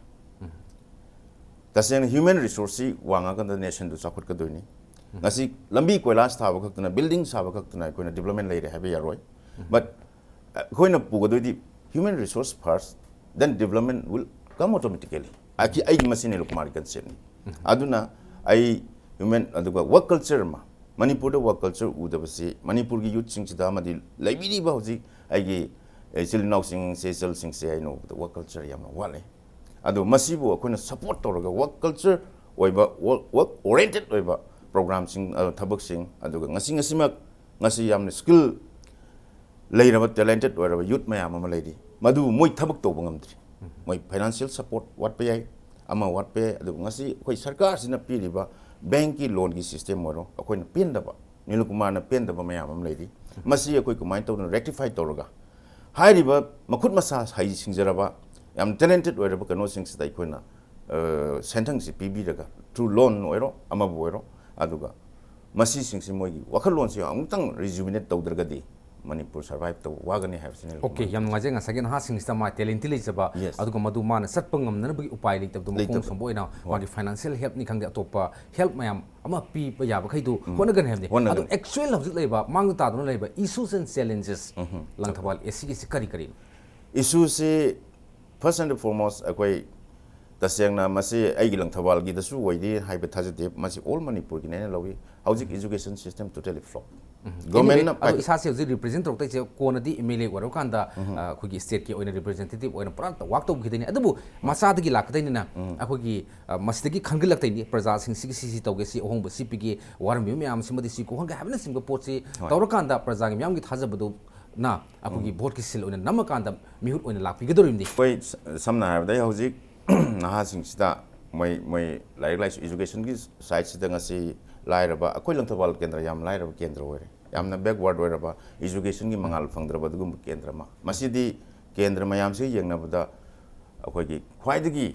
ꯇꯁꯦꯡꯅ human resource ꯁꯤ ꯋꯥꯡꯉꯀꯥꯟꯗ nation ꯗꯨ ꯆꯥꯎꯈꯠꯀꯗꯣꯏꯅꯤ꯫ ꯉꯁꯤ ꯂꯝꯕꯤ ꯀꯣꯏꯂꯥꯁ ꯊꯥꯕ ꯈꯛꯇꯅ, ꯕꯤꯜꯗꯤꯡ ꯁꯥꯕ ꯈꯛꯇꯅ ꯑꯩꯈꯣꯏꯅ ꯗꯤꯕ꯭ꯂꯞꯃꯦꯟ ꯂꯩꯔꯦ ꯍꯥꯏꯕ ꯌꯥꯔꯣꯏ꯫ ꯕꯠ ꯑꯩꯈꯣꯏꯅ ꯄꯨꯒꯗꯣꯏꯗꯤ human resource first, then development will come automatically. ꯑꯩꯒꯤ, ꯑꯩꯒꯤ ꯃꯁꯤꯅ ꯅꯤꯂꯨꯀꯨꯃꯥꯔꯒꯤ ꯀꯟꯁꯦꯞꯅꯤ꯫ ꯑꯗꯨꯅ ꯑꯩ ꯍ꯭ꯌꯨꯃꯦꯟ, ꯑꯗꯨꯒ ꯋꯔꯛ ꯀꯜꯆꯔ ꯑꯃ, ꯃꯅꯤꯄꯨꯔꯗ ꯋꯔꯛ ꯀꯜꯆꯔ ꯎꯗꯕꯁꯤ ꯃꯅꯤꯄꯨꯔꯒꯤ ꯌꯨꯠꯁꯤꯡꯁꯤꯗ ꯑꯃꯗꯤ ꯂꯩꯕꯤꯔꯤꯕ ꯍꯧꯖꯤꯛ ꯑꯩꯒꯤ ꯏꯆꯤꯜ ꯏꯅꯥꯎꯁꯤꯡꯁꯦ, ꯏꯆꯜꯁꯤꯡꯁꯦ ꯑꯩꯅ ꯎꯕꯗ ꯋꯔꯛ ꯀꯜꯆꯔ ꯌꯥꯝꯅ ꯋꯥꯠꯂꯦ꯫ ꯑꯗꯣ ꯃꯁꯤꯕꯨ ꯑꯩꯈꯣꯏꯅ ꯁꯄꯣꯔꯠ ꯇꯧꯔꯒ ꯋꯔꯛ ꯀꯜꯆꯔ ꯑꯣꯏꯕ, ꯋꯔꯛ ꯑꯣꯔꯤꯌꯦꯟꯇꯦꯠ ꯑꯣꯏꯕ ꯄ꯭ꯔꯣꯒ꯭ꯔꯥꯝꯁꯤꯡ, ꯑ, ꯊꯕꯛꯁꯤꯡ, ꯑꯗꯨꯒ ꯉꯁꯤ, ꯉꯁꯤꯃꯛ, ꯉꯁꯤ ꯌꯥꯝꯅ ꯁ꯭ꯀꯤꯜ ꯂꯩꯔꯕ, ꯇꯦꯂꯦꯟꯇꯦꯠ ꯑꯣꯏꯔꯕ ꯌꯨꯠ ꯃꯌꯥꯝ ꯑꯃ ꯂꯩꯔꯤ, ꯃꯗꯨꯕꯨ ꯃꯣꯏ ꯊꯕꯛ ꯇꯧꯕ ꯉꯝꯗ꯭ꯔꯤ꯫ ꯃꯣꯏ ꯐꯥꯏꯅꯥꯟꯁꯤꯌꯦꯜ ꯁꯄꯣꯔꯠ ꯋꯥꯠꯄ ꯌꯥꯏ, ꯑꯃ ꯋꯥꯠꯄ ꯌꯥꯏ꯫ ꯑꯗꯨꯕꯨ ꯉꯁꯤ ꯑꯩꯈꯣꯏ ꯁꯔꯀꯥꯔꯁꯤꯅ ꯄꯤꯔꯤꯕ ꯕꯦꯡꯀꯤ ꯂꯣꯟꯒꯤ ꯁꯤꯁꯇꯦꯝ ꯑꯣꯏꯔꯣ, ꯑꯩꯈꯣꯏꯅ ꯄꯦꯟꯗꯕ, ꯅꯤꯂꯨꯀꯨꯃꯥꯔꯅ ꯄꯦꯟꯗꯕ ꯃꯌꯥꯝ ꯑꯃ ꯂꯩꯔꯤ꯫ ꯃꯁꯤ ꯑꯩꯈꯣꯏ ꯀꯃꯥꯏꯅ ꯇꯧꯗꯅ ꯔꯦꯛꯇꯤꯐꯥꯏ ꯇꯧꯔꯒ, ꯍꯥꯏꯔꯤꯕ ꯃꯈꯨꯠ ꯃꯁꯥ ꯍꯩ ꯁꯤꯡꯖꯔꯕ, ꯌꯥꯝ ꯇꯦꯂꯦꯟꯇꯦꯠ ꯑꯣꯏꯔꯕ ꯀꯩꯅꯣꯁꯤꯡꯁꯤꯗ ꯑꯩꯈꯣꯏꯅ, ꯑ, ꯁꯦꯟꯊꯪꯁꯤ ꯄꯤꯕꯤꯔꯒ, ꯊ꯭ꯔꯨ ꯂꯣꯟ ꯑꯣꯏꯔꯣ, ꯑꯃꯕꯨ ꯑꯣꯏꯔꯣ, ꯑꯗꯨꯒ ꯃꯁꯤꯁꯤꯡꯁꯤ ꯃꯣꯏꯒꯤ ꯋꯥꯈꯜꯂꯣꯟꯁꯤ ꯑꯃꯨꯛꯇꯪ ꯔꯤꯖꯨꯃꯤꯅꯦꯠ ꯇꯧꯗ꯭ꯔꯒꯗꯤ ꯃꯅꯤꯄꯨꯔ ꯁꯔꯚꯥꯏꯚ ꯇꯧꯕ ꯋꯥꯒꯅꯤ ꯍꯥꯏꯕꯁꯤꯅꯤ꯫ ꯑꯣꯀꯦ, ꯌꯥꯝ ꯅꯨꯡꯉꯥꯏꯖꯩ꯫ ꯉꯁꯥꯏꯒꯤ ꯅꯍꯥꯁꯤꯡꯁꯤꯗ ꯃꯥ ꯇꯦꯂꯦꯟꯇꯤ ꯂꯩꯖꯕ, Yes. ꯑꯗꯨꯒ ꯃꯗꯨ ꯃꯥꯅ ꯆꯠꯄ ꯉꯝꯅꯅꯕꯒꯤ ꯎꯄꯥꯏ ꯂꯩꯇꯕꯗꯨ ꯃꯈꯣꯡ ꯂꯩꯇꯕ꯫ ꯁꯣꯝꯕ ꯑꯣꯏꯅ ꯍꯣꯏ꯫ ꯃꯥꯒꯤ ꯐꯥꯏꯅꯥꯟꯁꯤꯌꯦꯜ ꯍꯦꯜꯞꯅꯤ ꯈꯪꯗꯦ, ꯑꯇꯣꯞꯄ ꯍꯦꯜꯞ ꯃꯌꯥꯝ ꯑꯃ ꯄꯤꯕ ꯌꯥꯕꯈꯩꯗꯨ ꯎꯝ꯫ ꯍꯣꯠꯅꯒꯅꯤ ꯍꯥꯏꯕꯅꯤ꯫ ꯍꯣꯠꯅꯒꯅꯤ꯫ ꯑꯗꯣ ꯑꯦꯛꯆꯨꯋꯦꯜ ꯍꯧꯖꯤꯛ ꯂꯩꯕ, ꯃꯥꯡꯗ ꯇꯥꯗꯨꯅ ꯂꯩꯕ ꯏꯁꯨꯁ ꯑꯦꯟ ꯆꯦꯂꯦꯟꯖꯦꯁ ꯎꯝ꯫ ꯂꯪꯊꯕꯥꯜ ꯑꯦ ꯁꯤꯒꯤꯁꯤ ꯀꯔꯤ ꯀꯔꯤꯅꯣ? ꯏꯁꯨꯁꯤ first and foremost ꯑꯩꯈꯣꯏ ꯇꯁꯦꯡꯅ ꯃꯁꯤ ꯑꯩꯒꯤ ꯂꯪꯊꯕꯥꯜꯒꯤꯗꯁꯨ ꯑꯣꯏꯗꯦ ꯍꯥꯏꯕ ꯊꯥꯖꯗꯦ, ꯃꯁꯤ ꯑꯣꯜ ꯃꯅꯤꯄꯨꯔꯒꯤꯅꯦ ꯍꯥꯏꯅ ꯂꯧꯏ꯫ ꯍꯧꯖꯤꯛ education system totally flop꯫ Anyway, ꯒꯣꯔꯃꯦꯟꯅ ꯑꯗꯣ ꯄꯥꯏꯈꯠ- ꯏꯁꯥꯁꯦ ꯍꯧꯖꯤꯛ ꯔꯤꯄ꯭ꯔꯦꯖꯦꯟ ꯇꯧꯔꯛꯇꯣꯏꯁꯦ ꯀꯣꯟꯅꯗꯤ ꯑꯦꯝ ꯑꯦꯜ ꯑꯦ ꯑꯣꯏꯔꯀꯥꯟꯗ, ꯎꯝ꯫ ꯑ, ꯑꯩꯈꯣꯏꯒꯤ ꯁ꯭ꯇꯦꯠꯀꯤ ꯑꯣꯏꯅ ꯔꯤꯄ꯭ꯔꯦꯖꯦꯟꯇꯦꯇꯤꯚ ꯑꯣꯏꯅ ꯄꯨꯔꯥ ꯋꯥꯛ ꯇꯧꯈꯤꯗꯣꯏꯅꯤ꯫ ꯑꯗꯨꯕꯨ ꯃꯆꯥꯗꯒꯤ ꯂꯥꯛꯀꯗꯣꯏꯅꯤꯅ ꯎꯝ꯫ ꯑꯩꯈꯣꯏꯒꯤ, ꯑ, ꯃꯁꯤꯗꯒꯤ ꯈꯟꯒꯠꯂꯛꯇꯣꯏꯅꯤ, ꯄ꯭ꯔꯖꯥꯁꯤꯡꯁꯤꯒꯤ ꯁꯤ ꯁꯤ ꯇꯧꯒꯦ, ꯁꯤ ꯑꯍꯣꯡꯕ ꯁꯤ ꯄꯤꯒꯦ, ꯋꯥꯔꯝꯃꯤꯕ ꯃꯌꯥꯝꯁꯤꯃꯗꯤ ꯁꯤ ꯀꯣꯛꯍꯟꯒꯦ ꯍꯥꯏꯕꯅꯆꯤꯡꯕ ꯄꯣꯠꯁꯤ ꯍꯣꯏ꯫ ꯇꯧꯔꯀꯥꯟꯗ ꯄ꯭ꯔꯖꯥꯒꯤ ꯃꯤꯌꯥꯝꯒꯤ ꯊꯥꯖꯕꯗꯨꯅ ꯑꯩꯈꯣꯏꯒꯤ ꯎꯝ꯫ ꯚꯣꯠꯀꯤ ꯁꯤꯜ ꯑꯣꯏꯅ ꯅꯝꯃꯀꯥꯟꯗ ꯃꯤꯍꯨꯠ ꯑꯣꯏꯅ ꯂꯥꯛꯄꯤꯒꯗꯧꯔꯤꯕꯅꯤ꯫ ꯑꯩꯈꯣꯏ ꯁ-, ꯁꯝꯅ ꯍꯥꯏꯔꯕꯗ ꯑꯩ ꯍꯧꯖꯤꯛ ꯅꯍꯥꯁꯤꯡꯁꯤꯗ ꯃꯣꯏ, ꯃꯣꯏ ꯂꯥꯏꯔꯤꯛ ꯂꯥꯏꯁꯨ educationꯒꯤ sideꯁꯤꯗ ꯉꯁꯤ ꯂꯥꯏꯔꯕ, ꯑꯩꯈꯣꯏ ꯂꯪꯊꯕꯥꯜ ꯀꯦꯟꯗ꯭ꯔ ꯌꯥꯝ ꯂꯥꯏꯔꯕ ꯀꯦꯟꯗ꯭ꯔ ꯑꯣꯏꯔꯦ, ꯌꯥꯝꯅ backward ꯑꯣꯏꯔꯕ, educationꯒꯤ ꯃꯉꯥꯜ ꯐꯪꯗ꯭ꯔꯕ ꯑꯗꯨꯒꯨꯝꯕ ꯀꯦꯟꯗ꯭ꯔ ꯑꯃ꯫ ꯃꯁꯤꯗꯤ ꯀꯦꯟꯗ꯭ꯔ ꯃꯌꯥꯝꯁꯤꯒ ꯌꯦꯡꯅꯕꯗ ꯑꯩꯈꯣꯏꯒꯤ ꯈ꯭ꯋꯥꯏꯗꯒꯤ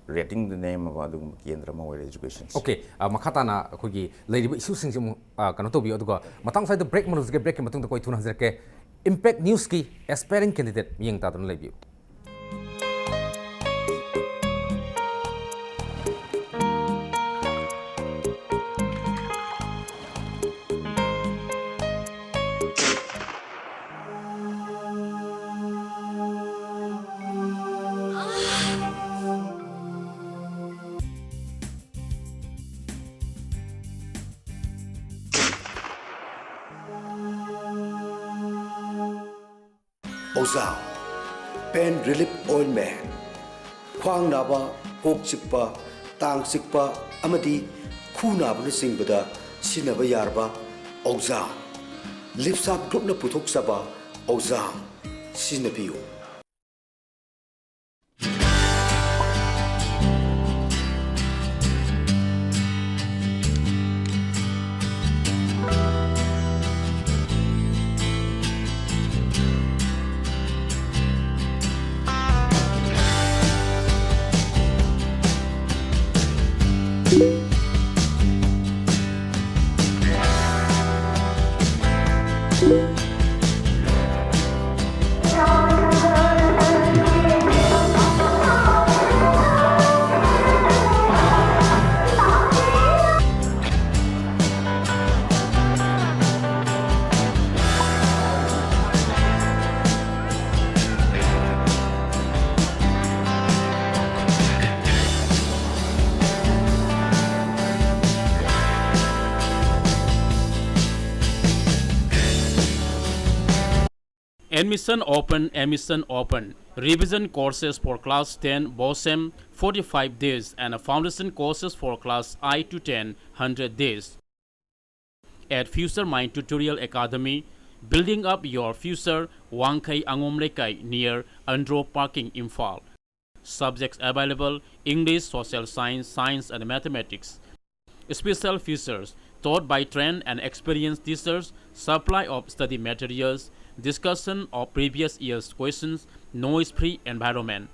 ratingꯗ ꯅꯦꯝꯃꯕ ꯑꯗꯨꯒꯨꯝꯕ ꯀꯦꯟꯗ꯭ꯔ ꯑꯃ ꯑꯣꯏꯔꯦ educationꯁꯦ꯫ ꯑꯣꯀꯦ, ꯑ, ꯃꯈꯥ ꯇꯥꯅ ꯑꯩꯈꯣꯏꯒꯤ ꯂꯩꯔꯤꯕ ꯏꯁꯨꯁꯤꯡꯁꯤ ꯑꯃꯨꯛ, ꯑ, ꯀꯩꯅꯣ ꯇꯧꯕꯤꯌꯨ, ꯑꯗꯨꯒ ꯃꯇꯥꯡ ꯁ꯭ꯋꯥꯏꯗ ꯕ꯭ꯔꯦꯛ ꯑꯃ ꯂꯧꯖꯒꯦ, ꯕ꯭ꯔꯦꯛꯀꯤ ꯃꯇꯨꯡꯗ ꯑꯩꯈꯣꯏ ꯊꯨꯅ ꯍꯟꯖꯔꯛꯀꯦ꯫ Impact Newsꯀꯤ aspiring candidate ꯃꯤꯠꯌꯦꯡ ꯇꯥꯗꯨꯅ ꯂꯩꯕꯤꯌꯨ꯫ ꯑꯣꯖꯥꯝ, Pain Relief Ointment, ꯈ꯭ꯋꯥꯡ ꯅꯥꯕ, ꯀꯣꯛ ꯆꯤꯛꯄ, ꯇꯥꯡ ꯆꯤꯛꯄ ꯑꯃꯗꯤ ꯈꯨ ꯅꯥꯕꯅꯆꯤꯡꯕꯗ ꯁꯤꯖꯤꯟꯅꯕ ꯌꯥꯔꯕ ꯑꯣꯖꯥꯝ, ꯂꯤꯞꯁꯥꯞ ꯒ꯭ꯔꯨꯞꯅ ꯄꯨꯊꯣꯛꯆꯕ ꯑꯣꯖꯥꯝ ꯁꯤꯖꯤꯟꯅꯕꯤꯌꯨ꯫ Admission open, admission open. Revision courses for class ten, BOSEM, forty-five days, and foundation courses for class I to ten, hundred days. At Future Mind Tutorial Academy, building up your future, Wangkhei Angom Lekai near Andro Parking, Imphal. Subjects available: English, Social Science, Science and Mathematics. Special features: taught by trained and experienced teachers, supply of study materials, discussion of previous year's questions, noise-free environment.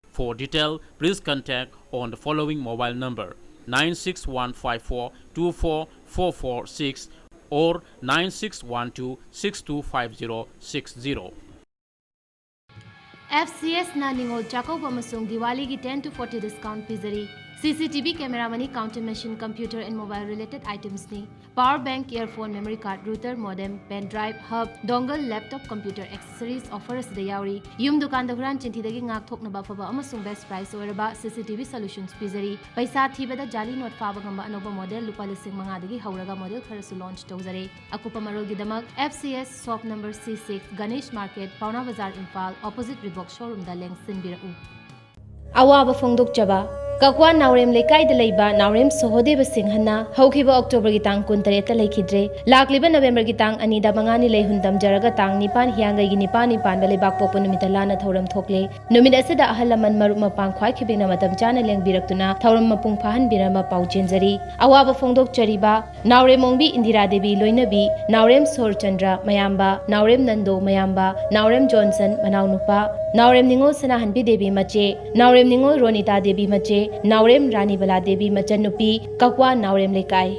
For detail, please contact on the following mobile number: nine six one five four two four four four six or nine six one two six two five zero six zero. F C ꯑꯦꯁꯅ ꯅꯤꯉꯣꯜ ꯆꯥꯛꯀꯧꯕ ꯑꯃꯁꯨꯡ ꯗꯤꯋꯥꯂꯤꯒꯤ ten to forty discount ꯄꯤꯖꯔꯤ꯫ CCTV camera, money counting machine, computer and mobile related items ꯅꯤ꯫ Power bank, earphone, memory card, router, modem, pen drive, hub, dongle, laptop, computer accessories offer ꯑꯁꯤꯗ ꯌꯥꯎꯔꯤ꯫ ꯌꯨꯝ ꯗꯨꯀꯥꯟꯗ ꯍꯨꯔꯥꯟ ꯆꯤꯟꯊꯤꯗꯒꯤ ꯉꯥꯛꯊꯣꯛꯅꯕ ꯑꯐꯕ ꯑꯃꯁꯨꯡ best price ꯑꯣꯏꯔꯕ CCTV solutions ꯄꯤꯖꯔꯤ꯫ ꯄꯩꯁꯥ ꯊꯤꯕꯗ ꯖꯥꯂꯤ ꯅꯣꯠ ꯐꯥꯕ ꯉꯝꯕ ꯑꯅꯧꯕ ꯃꯣꯗꯦꯜ ꯂꯨꯄꯥ ꯂꯤꯁꯤꯡ ꯃꯉꯥꯗꯒꯤ ꯍꯧꯔꯒ ꯃꯣꯗꯦꯜ ꯈꯔꯁꯨ launch ꯇꯧꯖꯔꯦ꯫ ꯑꯀꯨꯞꯄ ꯃꯔꯣꯜꯒꯤꯗꯃꯛ FCS shop number C six, Ganesh Market, ꯄꯥꯎꯅꯥ ꯕꯖꯥꯔ, ꯏꯝꯐꯥꯜ, opposite Reebok showroomꯗ ꯂꯦꯡꯁꯤꯟꯕꯤꯔꯛꯎ꯫ ꯑꯋꯥꯕ ꯐꯣꯡꯗꯣꯛꯆꯕ꯫ ꯀꯛꯋꯥ ꯅꯥꯎꯔꯦꯝ ꯂꯩꯀꯥꯏꯗ ꯂꯩꯕ ꯅꯥꯎꯔꯦꯝ ꯁꯣꯍꯣꯗꯦꯕ ꯁꯤꯡꯍꯅ ꯍꯧꯈꯤꯕ Octoberꯒꯤ ꯇꯥꯡ ꯀꯨꯟꯇꯔꯦꯠꯇ ꯂꯩꯈꯤꯗ꯭ꯔꯦ꯫ ꯂꯥꯛꯂꯤꯕ Novemberꯒꯤ ꯇꯥꯡ ꯑꯅꯤꯗ ꯃꯉꯥꯅꯤ ꯂꯩꯍꯨꯟ ꯇꯝꯖꯔꯒ ꯇꯥꯡ ꯅꯤꯄꯥꯟ ꯍꯤꯌꯥꯡꯒꯩꯒꯤ ꯅꯤꯄꯥꯟꯅꯤ ꯄꯥꯟꯕ ꯂꯩꯕꯥꯛꯄꯣꯛꯄ ꯅꯨꯃꯤꯠꯇ ꯂꯥꯟꯅ ꯊꯧꯔꯝ ꯊꯣꯛꯂꯦ꯫ ꯅꯨꯃꯤꯠ ꯑꯁꯤꯗ ꯑꯍꯜ ꯂꯃꯟ ꯃꯔꯨꯞ ꯃꯄꯥꯡ ꯈ꯭ꯋꯥꯏ ꯈꯤꯕꯤꯛꯅ ꯃꯇꯝ ꯆꯥꯅ ꯂꯦꯡꯕꯤꯔꯛꯇꯨꯅ ꯊꯧꯔꯝ ꯃꯄꯨꯡ ꯐꯥꯍꯟꯕꯤꯅꯕ ꯄꯥꯎ ꯆꯦꯟꯖꯔꯤ꯫ ꯑꯋꯥꯕ ꯐꯣꯡꯗꯣꯛꯆꯔꯤꯕ ꯅꯥꯎꯔꯦꯝ ꯑꯣꯡꯕꯤ ꯏꯟꯗꯤꯔꯥ ꯗꯦꯕꯤ ꯂꯣꯏꯅꯕꯤ, ꯅꯥꯎꯔꯦꯝ ꯁꯣꯔꯆꯟꯗ꯭ꯔ ꯃꯌꯥꯝꯕ, ꯅꯥꯎꯔꯦꯝ ꯅꯟꯗꯣ ꯃꯌꯥꯝꯕ, ꯅꯥꯎꯔꯦꯝ ꯖꯣꯟꯁꯟ ꯃꯅꯥꯎꯅꯨꯄꯥ, ꯅꯥꯎꯔꯦꯝ ꯅꯤꯉꯣꯜ ꯁꯅꯥꯍꯟꯕꯤ ꯗꯦꯕꯤ ꯃꯆꯦ, ꯅꯥꯎꯔꯦꯝ ꯅꯤꯉꯣꯜ ꯔꯣꯅꯤꯇꯥ ꯗꯦꯕꯤ ꯃꯆꯦ, ꯅꯥꯎꯔꯦꯝ ꯔꯥꯅꯤꯕꯂꯥ ꯗꯦꯕꯤ ꯃꯆꯟꯅꯨꯄꯤ, ꯀꯛꯋꯥ ꯅꯥꯎꯔꯦꯝ ꯂꯩꯀꯥꯏ꯫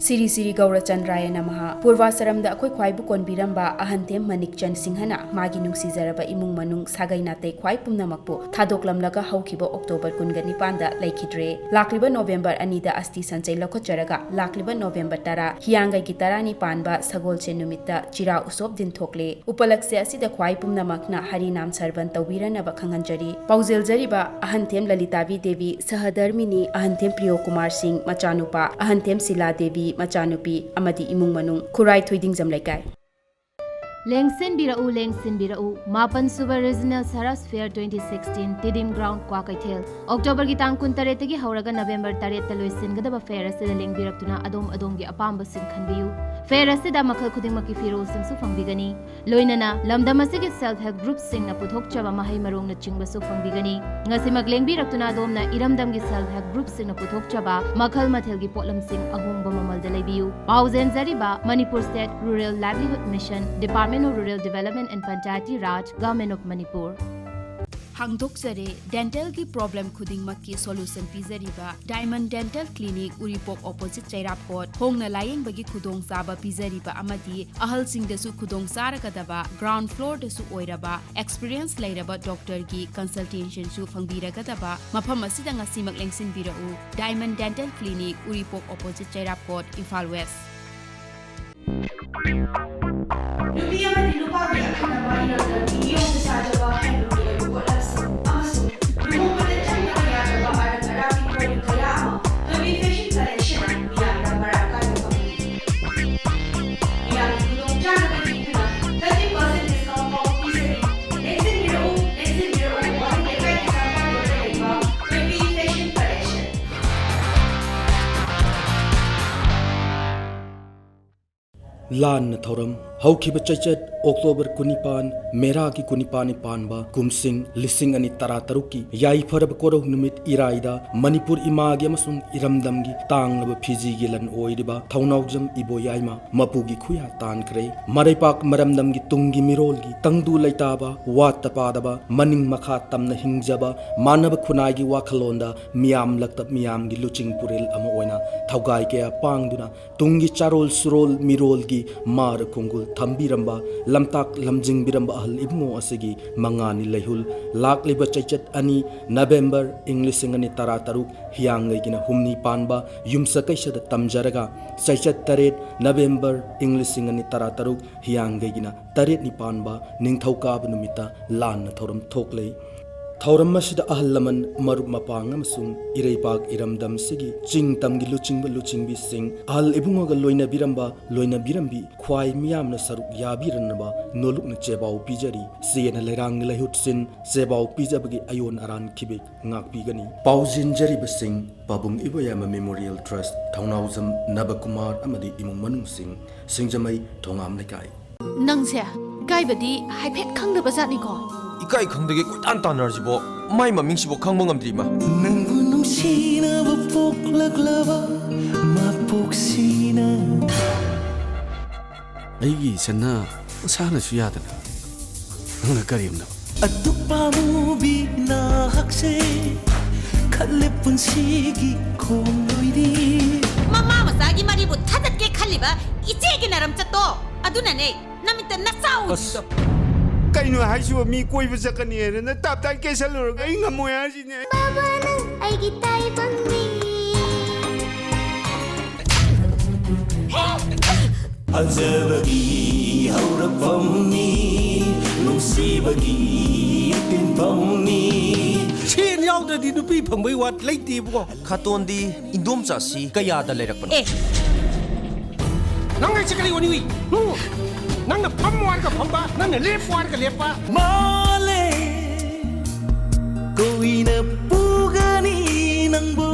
ꯁꯤꯔꯤ ꯁꯤꯔꯤ ꯒꯧꯔꯆꯟꯗ꯭ꯔꯥꯌ ꯅꯃꯍ꯫ ꯄꯨꯔꯕꯥꯁꯔꯝꯗ ꯑꯩꯈꯣꯏ ꯈ꯭ꯋꯥꯏꯕꯨ ꯀꯣꯟꯕꯤꯔꯝꯕ ꯑꯍꯟꯊꯦꯝ ꯃꯅꯤꯛꯆꯟ ꯁꯤꯡꯍꯅ ꯃꯥꯒꯤ ꯅꯨꯡꯁꯤꯖꯔꯕ ꯏꯃꯨꯡ ꯃꯅꯨꯡ, ꯁꯥꯒꯩ ꯅꯥꯇꯩ ꯈ꯭ꯋꯥꯏ ꯄꯨꯝꯅꯃꯛꯄꯨ ꯊꯥꯗꯣꯛꯂꯝꯂꯒ ꯍꯧꯈꯤꯕ October ꯀꯨꯟꯒ ꯅꯤꯄꯥꯟꯗ ꯂꯩꯈꯤꯗ꯭ꯔꯦ꯫ ꯂꯥꯛꯂꯤꯕ November ꯑꯅꯤꯗ ꯑꯁꯊꯤ ꯁꯟꯆꯩ ꯂꯧꯈꯠꯆꯔꯒ ꯂꯥꯛꯂꯤꯕ November ꯇꯔꯥ, ꯍꯤꯌꯥꯡꯒꯩꯒꯤ ꯇꯔꯥꯅꯤ ꯄꯥꯟꯕ ꯁꯒꯣꯜꯁꯦꯟ ꯅꯨꯃꯤꯠꯇ ꯆꯤꯔꯥ ꯎꯁꯣꯞ ꯗꯤꯟꯊꯣꯛꯂꯦ꯫ ꯎꯄꯂꯛꯁꯦ ꯑꯁꯤꯗ ꯈ꯭ꯋꯥꯏ ꯄꯨꯝꯅꯃꯛꯅ ꯍꯔꯤ ꯅꯥꯝ ꯁꯔꯕꯟ ꯇꯧꯕꯤꯔꯅꯕ ꯈꯪꯍꯟꯖꯔꯤ꯫ ꯄꯥꯎꯖꯦꯜꯖꯔꯤꯕ ꯑꯍꯟꯊꯦꯝ ꯂꯂꯤꯇꯥꯕꯤ ꯗꯦꯕꯤ, ꯁꯍꯙꯔꯃꯤꯅꯤ, ꯑꯍꯟꯊꯦꯝ ꯄ꯭ꯔꯤꯌꯣ ꯀꯨꯃꯥꯔ ꯁꯤꯡ ꯃꯆꯥꯅꯨꯄꯥ, ꯑꯍꯟꯊꯦꯝ ꯁꯤꯂꯥ ꯗꯦꯕꯤ ꯃꯆꯥꯅꯨꯄꯤ ꯑꯃꯗꯤ ꯏꯃꯨꯡ ꯃꯅꯨꯡ, ꯈꯨꯔꯥꯏ ꯊꯣꯏꯗꯤꯡꯖꯝ ꯂꯩꯀꯥꯏ꯫ ꯂꯦꯡꯁꯤꯟꯕꯤꯔꯛꯎ, ꯂꯦꯡꯁꯤꯟꯕꯤꯔꯛꯎ꯫ ꯃꯥꯄꯟ ꯁꯨꯕ Regional Saras Fair twenty sixteen, Tiddim Ground, Kwakeithel. Octoberꯒꯤ ꯇꯥꯡ ꯀꯨꯟꯇꯔꯦꯠꯇꯒꯤ ꯍꯧꯔꯒ November ꯇꯔꯦꯠꯇ ꯂꯣꯏꯁꯤꯟꯒꯗꯕ fair ꯑꯁꯤꯗ ꯂꯦꯡꯕꯤꯔꯛꯇꯨꯅ ꯑꯗꯣꯝ ꯑꯗꯣꯝꯒꯤ ꯑꯄꯥꯝꯕꯁꯤꯡ ꯈꯟꯕꯤꯌꯨ꯫ Fair ꯑꯁꯤꯗ ꯃꯈꯜ ꯈꯨꯗꯤꯡꯃꯛꯀꯤ ꯐꯤꯔꯣꯜꯁꯤꯡꯁꯨ ꯐꯪꯕꯤꯒꯅꯤ꯫ ꯂꯣꯏꯅꯅ ꯂꯝꯗꯝ ꯑꯁꯤꯒꯤ self help groupꯁꯤꯡꯅ ꯄꯨꯊꯣꯛꯆꯕ ꯃꯍꯩ ꯃꯔꯣꯡꯅꯆꯤꯡꯕꯁꯨ ꯐꯪꯕꯤꯒꯅꯤ꯫ ꯉꯁꯤꯃꯛ ꯂꯦꯡꯕꯤꯔꯛꯇꯨꯅ ꯑꯗꯣꯝꯅ ꯏꯔꯝꯗꯝꯒꯤ self help groupꯁꯤꯡꯅ ꯄꯨꯊꯣꯛꯆꯕ ꯃꯈꯜ ꯃꯊꯦꯜꯒꯤ ꯄꯣꯠꯂꯝꯁꯤꯡ ꯑꯍꯣꯡꯕ ꯃꯃꯜꯗ ꯂꯩꯕꯤꯌꯨ꯫ ꯄꯥꯎꯖꯦꯟꯖꯔꯤꯕ Manipur State Rural Livelihood Mission, Department of Rural Development and Panchayati Raj, Government of Manipur꯫ ꯍꯥꯡꯗꯣꯛꯆꯔꯦ꯫ ꯗꯦꯟꯇꯦꯜꯒꯤ ꯄ꯭ꯔꯣꯕ꯭ꯂꯦꯝ ꯈꯨꯗꯤꯡꯃꯛꯀꯤ ꯁꯣꯂꯨꯁꯟ ꯄꯤꯖꯔꯤꯕ diamond dental clinic, Uripok opposite ꯆꯩꯔꯥꯞꯀꯣꯠ꯫ ꯍꯣꯡꯅ ꯂꯥꯌꯦꯡꯕꯒꯤ ꯈꯨꯗꯣꯡꯆꯥꯕ ꯄꯤꯖꯔꯤꯕ ꯑꯃꯗꯤ ꯑꯍꯜꯁꯤꯡꯗꯁꯨ ꯈꯨꯗꯣꯡ ꯆꯥꯔꯒꯗꯕ, ꯒ꯭ꯔꯥꯎꯟ ꯐ꯭ꯂꯣꯔꯗꯁꯨ ꯑꯣꯏꯔꯕ, ꯑꯦꯛꯁꯄꯤꯔꯤꯌꯦꯟꯁ ꯂꯩꯔꯕ ꯗꯣꯛꯇꯔꯒꯤ ꯀꯟꯁꯜꯇꯦꯁꯟꯁꯨ ꯐꯪꯕꯤꯔꯒꯗꯕ ꯃꯐꯝ ꯑꯁꯤꯗ ꯉꯁꯤꯃꯛ ꯂꯦꯡꯁꯤꯟꯕꯤꯔꯛꯎ꯫ Diamond dental clinic, Uripok opposite ꯆꯩꯔꯥꯞꯀꯣꯠ, ꯏꯝꯐꯥꯜ ꯋꯦꯁ꯫ ꯅꯨꯄꯤ ꯑꯃꯗꯤ ꯅꯨꯄꯥꯒꯤ ꯑꯈꯟꯅꯕ ꯏꯔꯝꯗꯝꯒꯤ ꯃꯤꯑꯣꯏꯕ ꯁꯥꯖꯕ ꯍꯦꯟꯂꯨꯝꯒꯤ ꯑꯣꯏꯕ ꯄꯣꯠꯂꯝꯁꯤꯡ ꯑꯃꯁꯨꯡ ꯂꯨꯍꯣꯡꯕꯗ ꯆꯪꯗꯕ ꯌꯥꯗ꯭ꯔꯕ ꯑꯔꯪ ꯑꯔꯥꯛꯀꯤ ꯄꯣꯠꯂꯝ ꯀꯌꯥ ꯑꯃ ꯊꯣꯏꯕꯤ ꯐꯦꯁꯟ ꯀꯂꯦꯛꯁꯟꯅ ꯃꯤꯌꯥꯝꯗ ꯃꯔꯥꯡ ꯀꯥꯏꯅ ꯐꯪꯍꯜꯂꯤ꯫ ꯃꯤꯌꯥꯝꯒꯤ ꯈꯨꯗꯣꯡꯆꯥꯅꯕ ꯌꯦꯡꯗꯨꯅ thirty percent discount ꯐꯥꯎꯕ ꯄꯤꯖꯔꯤ꯫ ꯂꯦꯡꯁꯤꯟꯕꯤꯔꯛꯎ, ꯂꯦꯡꯁꯤꯟꯕꯤꯔꯛꯎ, ꯋꯥꯍꯦꯡ ꯂꯩꯀꯥꯏꯒꯤ ꯆꯥꯝꯄꯥꯛ ꯔꯣꯗꯇ ꯂꯩꯕ ꯊꯣꯏꯕꯤ ꯐꯦꯁꯟ ꯀꯂꯦꯛꯁꯟ꯫ ꯂꯥꯟꯅ ꯊꯧꯔꯝ ꯍꯧꯈꯤꯕ ꯆꯩꯆꯠ ꯑꯣꯛꯇꯣꯕꯔ ꯀꯨꯟꯅꯤꯄꯥꯟ, ꯃꯦꯔꯥꯒꯤ ꯀꯨꯟꯅꯤꯄꯥꯟꯅꯤ ꯄꯥꯟꯕ ꯀꯨꯝꯁꯤꯡ ꯂꯤꯁꯤꯡ ꯑꯅꯤ ꯇꯔꯥꯇꯔꯨꯛꯀꯤ ꯌꯥꯏꯐꯔꯕ ꯀꯣꯔꯧ ꯅꯨꯃꯤꯠ ꯏꯔꯥꯏꯗ ꯃꯅꯤꯄꯨꯔ ꯏꯃꯥꯒꯤ ꯑꯃꯁꯨꯡ ꯏꯔꯝꯗꯝꯒꯤ ꯇꯥꯡꯂꯕ ꯐꯤꯖꯤꯒꯤ ꯂꯟ ꯑꯣꯏꯔꯤꯕ ꯊꯧꯅꯥꯎꯖꯝ ꯏꯕꯣꯌꯥꯏꯃ ꯃꯄꯨꯒꯤ ꯈꯨꯌꯥ ꯇꯥꯟꯈ꯭ꯔꯦ꯫ ꯃꯔꯩꯄꯥꯛ ꯃꯔꯝꯗꯝꯒꯤ ꯇꯨꯡꯒꯤ ꯃꯤꯔꯣꯜꯒꯤ ꯇꯪꯗꯨ ꯂꯩꯇꯥꯕ, ꯋꯥꯠꯇ ꯄꯥꯗꯕ, ꯃꯅꯤꯡ ꯃꯈꯥ ꯇꯝꯅ ꯍꯤꯡꯖꯕ, ꯃꯥꯟꯅꯕ ꯈꯨꯟꯅꯥꯏꯒꯤ ꯋꯥꯈꯜꯂꯣꯟꯗ ꯃꯤꯌꯥꯝ ꯂꯛꯇ ꯃꯤꯌꯥꯝꯒꯤ ꯂꯨꯆꯤꯡ ꯄꯨꯔꯦꯜ ꯑꯃ ꯑꯣꯏꯅ ꯊꯧꯒꯥꯏ ꯀꯌꯥ ꯄꯥꯡꯗꯨꯅ ꯇꯨꯡꯒꯤ ꯆꯥꯔꯣꯜ ꯁꯨꯔꯣꯜ ꯃꯤꯔꯣꯜꯒꯤ ꯃꯥꯔ ꯈꯣꯡꯒꯨꯜ ꯊꯝꯕꯤꯔꯝꯕ, ꯂꯝꯇꯥꯛ ꯂꯝꯖꯤꯡꯕꯤꯔꯝꯕ ꯑꯍꯜ ꯏꯕꯨꯡꯉꯣ ꯑꯁꯤꯒꯤ ꯃꯉꯥꯅꯤ ꯂꯩꯍꯨꯜ ꯂꯥꯛꯂꯤꯕ ꯆꯩꯆꯠ ꯑꯅꯤ ꯅꯕꯦꯝꯕꯔ ꯏꯪ ꯂꯤꯁꯤꯡ ꯑꯅꯤ ꯇꯔꯥꯇꯔꯨꯛ ꯍꯤꯌꯥꯡꯒꯩꯒꯤꯅ ꯍꯨꯝꯅꯤ ꯄꯥꯟꯕ ꯌꯨꯝꯁꯀꯩꯁꯗ ꯇꯝꯖꯔꯒ, ꯆꯩꯆꯠ ꯇꯔꯦꯠ ꯅꯕꯦꯝꯕꯔ ꯏꯪ ꯂꯤꯁꯤꯡ ꯑꯅꯤ ꯇꯔꯥꯇꯔꯨꯛ ꯍꯤꯌꯥꯡꯒꯩꯒꯤꯅ ꯇꯔꯦꯠꯅꯤ ꯄꯥꯟꯕ ꯅꯤꯡꯊꯧꯀꯥꯕ ꯅꯨꯃꯤꯠꯇ ꯂꯥꯟꯅ ꯊꯧꯔꯝ ꯊꯣꯛꯂꯦ꯫ ꯊꯧꯔꯝ ꯑꯁꯤꯗ ꯑꯍꯜ ꯂꯃꯟ, ꯃꯔꯨꯞ ꯃꯄꯥꯡ ꯑꯃꯁꯨꯡ ꯏꯔꯩꯄꯥꯛ ꯏꯔꯝꯗꯝꯁꯤꯒꯤ ꯆꯤꯡ ꯇꯝꯒꯤ ꯂꯨꯆꯤꯡꯕ ꯂꯨꯆꯤꯡꯕꯤꯁꯤꯡ, ꯑꯍꯜ ꯏꯕꯨꯡꯉꯣꯒ ꯂꯣꯏꯅꯕꯤꯔꯝꯕ ꯂꯣꯏꯅꯕꯤꯔꯝꯕꯤ ꯈ꯭ꯋꯥꯏ ꯃꯤꯌꯥꯝꯅ ꯁꯔꯨꯛ ꯌꯥꯕꯤꯔꯅꯕ ꯅꯣꯂꯨꯛꯅ ꯆꯦꯕꯥꯎ ꯄꯤꯖꯔꯤ꯫ ꯆꯦꯅ ꯂꯩꯔꯥꯡꯒꯤ ꯂꯩꯍꯨꯠꯁꯤꯟ ꯆꯦꯕꯥꯎ ꯄꯤꯖꯕꯒꯤ ꯑꯌꯣꯟ ꯑꯔꯥꯟ ꯈꯤꯕꯦꯛ ꯉꯥꯛꯄꯤꯒꯅꯤ꯫ ꯄꯥꯎꯖꯦꯟꯖꯔꯤꯕꯁꯤꯡ, ꯄꯥꯕꯨꯡ ꯏꯕꯣꯌꯥꯏꯃ ꯃꯦꯃꯣꯔꯤꯌꯦꯜ ꯇ꯭ꯔꯁꯠ, ꯊꯧꯅꯥꯎꯖꯝ ꯅꯕꯀꯨꯃꯥꯔ ꯑꯃꯗꯤ ꯏꯃꯨꯡ ꯃꯅꯨꯡꯁꯤꯡ, ꯁꯤꯡꯖꯃꯩ ꯊꯣꯉꯥꯝ ꯂꯩꯀꯥꯏ꯫ ꯅꯪꯁꯦ ꯏꯀꯥꯏꯕꯗꯤ ꯍꯥꯏꯐꯦꯠ ꯈꯪꯗꯕ ꯖꯥꯠꯅꯤꯀꯣ? ꯏꯀꯥꯏ ꯈꯪꯗꯒꯦ ꯀꯣꯏꯇꯥꯟ ꯇꯥꯟꯅꯔꯁꯤꯕꯣ, ꯃꯥꯏ ꯃꯃꯤꯡꯁꯤꯕꯣ ꯈꯪꯕ ꯉꯝꯗ꯭ꯔꯤꯃ꯫ ꯅꯪꯕꯨ ꯅꯨꯡꯁꯤꯅꯕ ꯄꯣꯛꯂꯛꯂꯕ ꯃꯄꯣꯛꯁꯤꯅ꯫ ꯑꯩꯒꯤ ꯏꯆꯟꯅ ꯃꯁꯥꯅꯁꯨ ꯌꯥꯗꯅ ꯅꯪꯅ ꯀꯔꯦꯝꯅꯕ? ꯑꯗꯨꯛ ꯄꯥꯝꯃꯨꯕꯤ ꯅꯍꯥꯛꯁꯦ ꯈꯜꯂꯦ ꯄꯨꯟꯁꯤꯒꯤ ꯈꯣꯡꯂꯣꯏꯅꯤ꯫ ꯃꯃꯥ ꯃꯆꯥꯒꯤ ꯃꯔꯤꯕꯨ ꯊꯥꯗꯠꯀꯦ ꯈꯜꯂꯤꯕ ꯏꯆꯦꯒꯤ ꯅꯔꯝꯆꯠꯇꯣ ꯑꯗꯨꯅꯅꯦ ꯅꯃꯤꯠꯇ ꯅꯆꯥ ꯎꯗ꯭ꯔꯤꯗꯣ꯫ ꯀꯩꯅꯣ ꯍꯥꯏꯁꯤꯕꯣ? ꯃꯤ ꯀꯣꯏꯕ ꯆꯠꯀꯅꯤ ꯍꯥꯏꯅ ꯇꯞ ꯇꯥꯏ ꯀꯦꯁꯜꯂꯨꯔꯒ ꯑꯩ ꯉꯝꯃꯣꯏ ꯍꯥꯏꯁꯤꯅꯦ꯫ ꯕꯥꯕꯥ ꯅꯪ ꯑꯩꯒꯤ ꯇꯥꯏꯕꯪꯅꯤ꯫ ꯐꯖꯕꯒꯤ ꯍꯧꯔꯛꯐꯝꯅꯤ, ꯅꯨꯡꯁꯤꯕꯒꯤ ꯇꯤꯟꯐꯝꯅꯤ꯫ ꯁꯦꯟ ꯌꯥꯎꯗ꯭ꯔꯗꯤ ꯅꯨꯄꯤ ꯐꯪꯕꯩ ꯋꯥ ꯂꯩꯇꯦꯕꯀꯣ꯫ ꯈꯥꯇꯣꯟꯗꯤ ꯏꯟꯗꯣꯝꯆꯥꯁꯤ ꯀꯌꯥꯗ ꯂꯩꯔꯛꯄꯅꯣ? ꯑꯦ꯫ ꯅꯪ ꯑꯩꯁꯦ ꯀꯔꯤ ꯑꯣꯏꯅꯤꯡꯉꯤ? ꯎꯝ? ꯅꯪꯅ ꯐꯝꯃꯣ ꯍꯥꯏꯔꯒ ꯐꯝꯕ, ꯅꯪꯅ ꯂꯦꯞꯄꯣ ꯍꯥꯏꯔꯒ ꯂꯦꯞꯄ꯫ ꯃꯥꯂꯦ, ꯀꯨꯏꯅ ꯄꯨꯒꯅꯤ ꯅꯪꯕꯨ꯫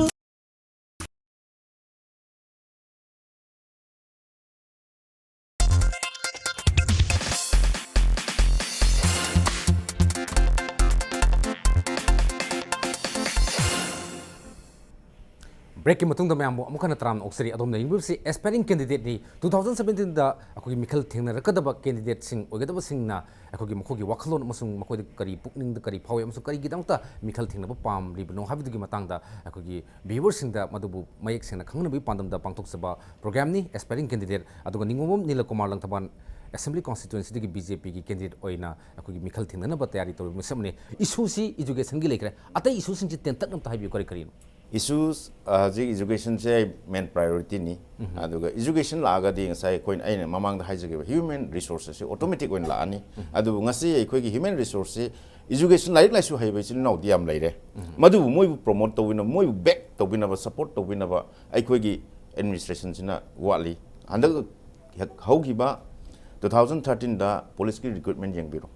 ꯕ꯭ꯔꯦꯛꯀꯤ ꯃꯇꯨꯡꯗ ꯃꯌꯥꯝꯕꯨ ꯑꯃꯨꯛ ꯍꯟꯅ ꯇꯔꯥꯝꯅ ꯑꯣꯛꯆꯔꯤ꯫ ꯑꯗꯣꯝꯅ ꯌꯦꯡꯕꯤꯕꯁꯤ ꯑꯦꯁꯄꯥꯏꯔꯤꯡ ꯀꯦꯟꯗꯤꯗꯦꯠꯅꯤ꯫ ꯇꯨ ꯊꯥꯎꯖꯟ ꯁꯕꯦꯟꯇꯤꯟꯗ ꯑꯩꯈꯣꯏꯒꯤ ꯃꯤꯈꯜ ꯊꯦꯡꯅꯔꯛꯀꯗꯕ ꯀꯦꯟꯗꯤꯗꯦꯠꯁꯤꯡ ꯑꯣꯏꯒꯗꯕꯁꯤꯡꯅ ꯑꯩꯈꯣꯏꯒꯤ ꯃꯈꯣꯏꯒꯤ ꯋꯥꯈꯜꯂꯣꯟ ꯑꯃꯁꯨꯡ ꯃꯈꯣꯏꯗ ꯀꯔꯤ ꯄꯨꯛꯅꯤꯡꯗ ꯀꯔꯤ ꯐꯥꯎꯏ ꯑꯃꯁꯨꯡ ꯀꯔꯤꯒꯤꯗꯃꯛꯇ ꯃꯤꯈꯜ ꯊꯦꯡꯅꯕ ꯄꯥꯝꯂꯤꯕꯅꯣ ꯍꯥꯏꯕꯗꯨꯒꯤ ꯃꯇꯥꯡꯗ ꯑꯩꯈꯣꯏꯒꯤ ꯚ꯭ꯌꯨꯋꯔꯁꯤꯡꯗ ꯃꯗꯨꯕꯨ ꯃꯌꯦꯛ ꯁꯦꯡꯅ ꯈꯪꯍꯟꯅꯕꯒꯤ ꯄꯥꯟꯗꯝꯗ ꯄꯥꯡꯊꯣꯛꯆꯕ ꯄ꯭ꯔꯣꯒ꯭ꯔꯥꯝꯅꯤ꯫ ꯑꯦꯁꯄꯥꯏꯔꯤꯡ ꯀꯦꯟꯗꯤꯗꯦꯠ ꯑꯗꯨꯒ ꯅꯤꯡꯉꯣꯝꯕꯝ ꯅꯤꯂꯀꯨꯃꯥꯔ ꯂꯪꯊꯕꯥꯜ ꯑꯦꯁꯦꯝꯕ꯭ꯂꯤ ꯀꯣꯟꯁꯇꯤꯇ꯭ꯋꯦꯟꯁꯤꯗꯒꯤ ꯕꯤ ꯖꯦ ꯄꯤꯒꯤ ꯀꯦꯟꯗꯤꯗꯦꯠ ꯑꯣꯏꯅ ꯑꯩꯈꯣꯏꯒꯤ ꯃꯤꯈꯜ ꯊꯦꯡꯅꯅꯕ ꯇꯌꯥꯔꯤ ꯇꯧꯔꯤꯕ ꯃꯤꯁꯛ ꯑꯃꯅꯤ꯫ ꯏꯁꯨꯁꯤ ꯏꯖꯨꯀꯦꯁꯟꯒꯤ ꯂꯩꯈ꯭ꯔꯦ꯫ ꯑꯇꯩ ꯏꯁꯨꯁꯤꯡꯁꯤ ꯇꯦꯟꯇꯛꯅ ꯑꯝꯇ ꯍꯥꯏꯕꯤꯌꯨ, ꯀꯔꯤ ꯀꯔꯤꯅꯣ? ꯏꯁꯨꯁ, ꯑ, ꯍꯧꯖꯤꯛ ꯏꯖꯨꯀꯦꯁꯟꯁꯦ ꯑꯩ ꯃꯦꯟ ꯄ꯭ꯔꯥꯏꯌꯣꯔꯤꯇꯤꯅꯤ꯫ ꯎꯝ꯫ ꯑꯗꯨꯒ ꯏꯖꯨꯀꯦꯁꯟ ꯂꯥꯛꯑꯒꯗꯤ ꯉꯁꯥꯏ ꯑꯩꯈꯣꯏꯅ, ꯑꯩꯅ ꯃꯃꯥꯡꯗ ꯍꯥꯏꯖꯈꯤꯕ ꯍ꯭ꯌꯨꯃꯦꯟ ꯔꯤꯁꯣꯔꯁ ꯑꯁꯤ ꯑꯣꯇꯣꯃꯦꯇꯤꯛ ꯑꯣꯏꯅ ꯂꯥꯛꯑꯅꯤ꯫ ꯎꯝ꯫ ꯑꯗꯨꯕꯨ ꯉꯁꯤ ꯑꯩꯈꯣꯏꯒꯤ ꯍ꯭ꯌꯨꯃꯦꯟ ꯔꯤꯁꯣꯔꯁꯁꯤ ꯏꯖꯨꯀꯦꯁꯟ, ꯂꯥꯏꯔꯤꯛ ꯂꯥꯏꯁꯨ ꯍꯩꯕ ꯏꯆꯤꯜ ꯏꯅꯥꯎꯗꯤ ꯌꯥꯝ ꯂꯩꯔꯦ꯫ ꯎꯝ꯫ ꯃꯗꯨꯕꯨ ꯃꯣꯏꯕꯨ ꯄ꯭ꯔꯣꯃꯣꯠ ꯇꯧꯕꯤꯅꯕ, ꯃꯣꯏꯕꯨ ꯕꯦꯛ ꯇꯧꯕꯤꯅꯕ, ꯁꯄꯣꯔꯠ ꯇꯧꯕꯤꯅꯕ ꯑꯩꯈꯣꯏꯒꯤ ꯑꯦꯗꯃꯤꯅꯤꯁꯇ꯭ꯔꯦꯁꯟꯁꯤꯅ ꯋꯥꯠꯂꯤ꯫ ꯍꯟꯗꯛ ꯍꯦꯛ ꯍꯧꯈꯤꯕ ꯇꯨ ꯊꯥꯎꯖꯟ ꯊꯥꯔꯇꯤꯟꯗ ꯄꯨꯂꯤꯁꯀꯤ ꯔꯤꯀ꯭ꯔꯨꯠꯃꯦꯟ ꯌꯦꯡꯕꯤꯔꯣ꯫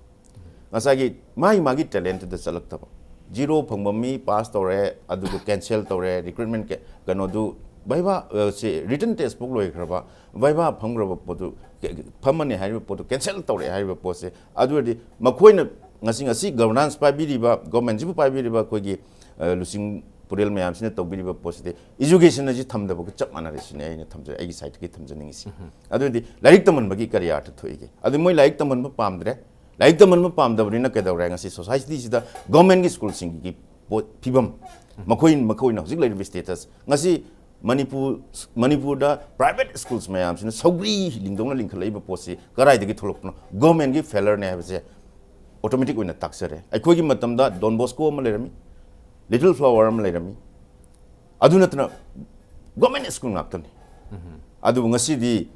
ꯉꯁꯥꯏꯒꯤ ꯃꯥꯒꯤ, ꯃꯥꯒꯤ ꯇꯦꯂꯦꯟꯠꯇꯨꯗ ꯆꯠꯂꯛꯇꯕ꯫ ꯖꯤꯔꯣ ꯐꯪꯕ ꯃꯤ ꯄꯥꯁ ꯇꯧꯔꯦ, ꯑꯗꯨꯒ ꯀꯦꯟꯁꯦꯜ ꯇꯧꯔꯦ, ꯔꯤꯀ꯭ꯔꯨꯠꯃꯦꯟ ꯀꯦ-, ꯀꯩꯅꯣꯗꯨ, ꯚꯥꯏꯚꯥ, ꯑ, ꯁꯤ ꯔꯤꯇꯟ ꯇꯦꯁ ꯐꯥꯎ ꯂꯣꯏꯈ꯭ꯔꯕ, ꯚꯥꯏꯚꯥ ꯐꯝꯈ꯭ꯔꯕ ꯄꯣꯠꯇꯨ, ꯀꯦ-, ꯐꯝꯃꯅꯤ ꯍꯥꯏꯔꯤꯕ ꯄꯣꯠꯇꯨ ꯀꯦꯟꯁꯦꯜ ꯇꯧꯔꯛꯑꯦ ꯍꯥꯏꯔꯤꯕ ꯄꯣꯠꯁꯦ꯫ ꯑꯗꯨ ꯑꯣꯏꯔꯗꯤ ꯃꯈꯣꯏꯅ ꯉꯁꯤ, ꯉꯁꯤ ꯒꯚꯔꯅꯥꯟꯁ ꯄꯥꯏꯕꯤꯔꯤꯕ, ꯒꯣꯔꯃꯦꯟꯁꯤꯕꯨ ꯄꯥꯏꯕꯤꯔꯤꯕ ꯑꯩꯈꯣꯏꯒꯤ, ꯑ, ꯂꯨꯆꯤꯡ ꯄꯨꯔꯦꯜ ꯃꯌꯥꯝꯁꯤꯅ ꯇꯧꯕꯤꯔꯤꯕ ꯄꯣꯠꯁꯤꯗꯤ ꯏꯖꯨꯀꯦꯁꯟ ꯑꯁꯤ ꯊꯝꯗꯕꯒ ꯆꯞ ꯃꯥꯟꯅꯔꯦ ꯁꯤꯅꯤ ꯑꯩꯅ ꯊꯝꯖ-, ꯑꯩꯒꯤ ꯁꯥꯏꯠꯇꯒꯤ ꯊꯝꯖꯅꯤꯡꯉꯤꯁꯤ꯫ ꯎꯝ꯫ ꯑꯗꯨ ꯑꯣꯏꯔꯗꯤ ꯂꯥꯏꯔꯤꯛ ꯇꯝꯍꯟꯕꯒꯤ ꯀꯔꯤ ꯑꯥꯔꯊ ꯊꯣꯛꯏꯒꯦ? ꯑꯗꯨ ꯃꯣꯏ ꯂꯥꯏꯔꯤꯛ ꯇꯝꯍꯟꯕ ꯄꯥꯝꯗ꯭ꯔꯦ, ꯂꯥꯏꯔꯤꯛ ꯇꯝꯍꯟꯕ ꯄꯥꯝꯗꯕꯅꯤꯅ ꯀꯩꯗꯧꯔꯦ? ꯉꯁꯤ ꯁꯣꯁꯥꯏꯇꯤꯁꯤꯗ ꯒꯣꯔꯃꯦꯟꯒꯤ ꯁ꯭ꯀꯨꯜꯁꯤꯡꯒꯤ ꯄꯣꯠ ꯐꯤꯕꯝ, ꯃꯈꯣꯏ, ꯃꯈꯣꯏꯅ ꯍꯧꯖꯤꯛ ꯂꯩꯔꯤꯕ ꯁ꯭ꯇꯦꯇꯁ, ꯉꯁꯤ ꯃꯅꯤꯄꯨꯔ, ꯃꯅꯤꯄꯨꯔꯗ ꯄ꯭ꯔꯥꯏꯚꯦꯠ ꯁ꯭ꯀꯨꯜꯁ ꯃꯌꯥꯝꯁꯤꯅ ꯁꯧꯒ꯭ꯔꯤ ꯂꯤꯡꯗꯧꯅ ꯂꯤꯡꯈꯠꯂꯛꯏꯕ ꯄꯣꯠꯁꯤ ꯀꯗꯥꯏꯗꯒꯤ ꯊꯣꯛꯂꯛꯄꯅꯣ? ꯒꯣꯔꯃꯦꯟꯒꯤ ꯐꯦꯂꯔꯅꯦ ꯍꯥꯏꯕꯁꯦ ꯑꯣꯇꯣꯃꯦꯇꯤꯛ ꯑꯣꯏꯅ ꯇꯥꯛꯆꯔꯦ꯫ ꯑꯩꯈꯣꯏꯒꯤ ꯃꯇꯝꯗ ꯗꯣꯟ ꯕꯣꯁꯀꯣ ꯑꯃ ꯂꯩꯔꯝꯃꯤ, ꯂꯤꯇꯜ ꯐ꯭ꯂꯥꯋꯔ ꯑꯃ ꯂꯩꯔꯝꯃꯤ, ꯑꯗꯨ ꯅꯠꯇꯅ ꯒꯣꯔꯃꯦꯟ ꯁ꯭ꯀꯨꯜ ꯉꯥꯛꯇꯅꯤ꯫ ꯑꯗꯨꯕꯨ ꯉꯁꯤꯗꯤ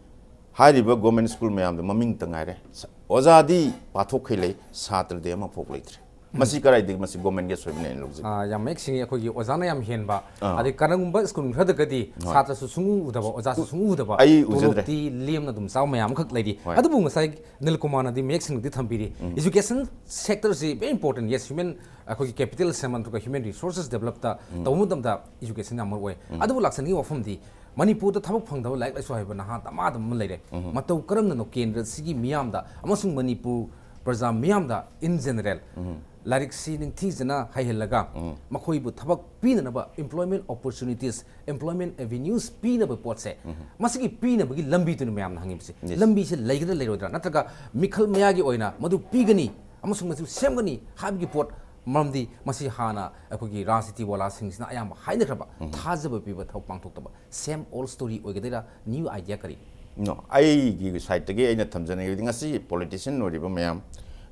ꯍꯥꯏꯔꯤꯕ ꯒꯣꯔꯃꯦꯟ ꯁ꯭ꯀꯨꯜ ꯃꯌꯥꯝꯗꯣ ꯃꯃꯤꯡꯇ ꯉꯥꯏꯔꯦ꯫ ꯁ-, ꯑꯣꯖꯥꯗꯤ ꯄꯥꯊꯣꯛꯈꯩ ꯂꯩ, ꯁꯥꯇ꯭ꯔꯗꯤ ꯑꯃꯐꯥꯎ ꯂꯩꯇ꯭ꯔꯦ꯫ ꯃꯁꯤ ꯀꯗꯥꯏꯗꯒꯤ? ꯃꯁꯤ ꯒꯣꯔꯃꯦꯟꯒꯤ ꯑꯁꯣꯏꯕꯅꯦ ꯑꯩꯅ ꯂꯧꯖꯩ꯫ ꯑꯥ, ꯌꯥꯝ ꯃꯌꯦꯛ ꯁꯦꯡꯉꯤ꯫ ꯑꯩꯈꯣꯏꯒꯤ ꯑꯣꯖꯥꯅ ꯌꯥꯝ ꯍꯦꯟꯕ, ꯑꯥ꯫ ꯑꯗꯩ ꯀꯔꯝꯒꯨꯝꯕ ꯁ꯭ꯀꯨꯜ ꯈꯔꯗꯒꯗꯤ ꯍꯣꯏ꯫ ꯁꯥꯇ꯭ꯔꯁꯨ ꯁꯨꯡꯎ ꯎꯗꯕ, ꯑꯣꯖꯥꯁꯨ ꯁꯨꯡꯎ ꯎꯗꯕ, ꯑꯩ ꯎꯖꯗ꯭ꯔꯦ꯫ ꯇꯣꯂꯣꯞꯇꯤ ꯂꯦꯝꯅ ꯑꯗꯨꯝ ꯆꯥꯕ ꯃꯌꯥꯝ ꯑꯃꯈꯛ ꯂꯩꯔꯤ꯫ ꯍꯣꯏ꯫ ꯑꯗꯨꯕꯨ ꯉꯁꯥꯏ ꯅꯤꯜꯀꯨꯃꯥꯔꯅꯗꯤ ꯃꯌꯦꯛ ꯁꯦꯡꯅꯗꯤ ꯊꯝꯕꯤꯔꯤ꯫ ꯎꯝ꯫ Education sector ꯁꯤ very important꯫ Yes, human, ꯑꯩꯈꯣꯏꯒꯤ capital ꯁꯦꯝꯕ ꯅꯠꯇ꯭ꯔꯒ human resources develop ꯇ ꯎꯝ꯫ ꯇꯧꯕ ꯃꯇꯝꯗ education ꯌꯥꯝ ꯃꯔꯨ ꯑꯣꯏ꯫ ꯎꯝ꯫ ꯑꯗꯨꯕꯨ ꯂꯥꯛꯆꯅꯤꯡꯉꯤꯕ ꯋꯥꯐꯝꯗꯤ ꯃꯅꯤꯄꯨꯔꯗ ꯊꯕꯛ ꯐꯪꯗꯕ ꯂꯥꯏꯔꯤꯛ ꯂꯥꯏꯁꯨ ꯍꯩꯕ ꯅꯍꯥ ꯗꯃꯥ ꯗꯃꯥ ꯑꯃ ꯂꯩꯔꯦ꯫ ꯎꯝ꯫ ꯃꯇꯧ ꯀꯔꯝꯅꯅꯣ ꯀꯦꯟꯗ꯭ꯔꯁꯤꯒꯤ ꯃꯤꯌꯥꯝꯗ ꯑꯃꯁꯨꯡ ꯃꯅꯤꯄꯨꯔ ꯄ꯭ꯔꯖꯥ ꯃꯤꯌꯥꯝꯗ in general ꯎꯝ꯫ ꯂꯥꯏꯔꯤꯛꯁꯤ ꯅꯤꯡꯊꯤꯖꯅ ꯍꯩꯍꯜꯂꯒ ꯎꯝ꯫ ꯃꯈꯣꯏꯕꯨ ꯊꯕꯛ ꯄꯤꯅꯅꯕ employment opportunities, employment avenues ꯄꯤꯅꯕ ꯄꯣꯠꯁꯦ, ꯎꯝ꯫ ꯃꯁꯤꯒꯤ ꯄꯤꯅꯕꯒꯤ ꯂꯝꯕꯤꯗꯨꯅꯤ ꯃꯌꯥꯝꯅ ꯍꯪꯉꯤꯕꯁꯦ꯫ Yes꯫ ꯂꯝꯕꯤꯁꯦ ꯂꯩꯒꯗ꯭ꯔꯥ ꯂꯩꯔꯣꯏꯗ꯭ꯔꯥ, ꯅꯠꯇ꯭ꯔꯒ ꯃꯤꯈꯜ ꯃꯌꯥꯒꯤ ꯑꯣꯏꯅ ꯃꯗꯨ ꯄꯤꯒꯅꯤ ꯑꯃꯁꯨꯡ ꯃꯁꯤ ꯁꯦꯝꯒꯅꯤ ꯍꯥꯏꯕꯒꯤ ꯄꯣꯠ? ꯃꯔꯝꯗꯤ ꯃꯁꯤ ꯍꯥꯟꯅ ꯑꯩꯈꯣꯏꯒꯤ ꯔꯥꯖꯅꯤꯇꯤ ꯋꯥꯂꯥꯁꯤꯡꯁꯤꯅ ꯑꯌꯥꯝꯕ ꯍꯥꯏꯅꯈ꯭ꯔꯕ ꯎꯝ꯫ ꯊꯥꯖꯕ ꯄꯤꯕ ꯊꯕꯛ ꯄꯥꯡꯊꯣꯛꯇꯕ꯫ Same old story ꯑꯣꯏꯒꯗꯣꯏꯔꯥ? New idea ꯀꯔꯤ? No, ꯑꯩꯒꯤ ꯁꯥꯏꯠꯇꯒꯤ ꯑꯩꯅ ꯊꯝꯖꯅꯤꯡꯉꯤꯕꯗꯤ ꯉꯁꯤ ꯄꯣꯂꯤꯇꯤꯁꯤꯌꯟ ꯑꯣꯏꯔꯤꯕ ꯃꯌꯥꯝ,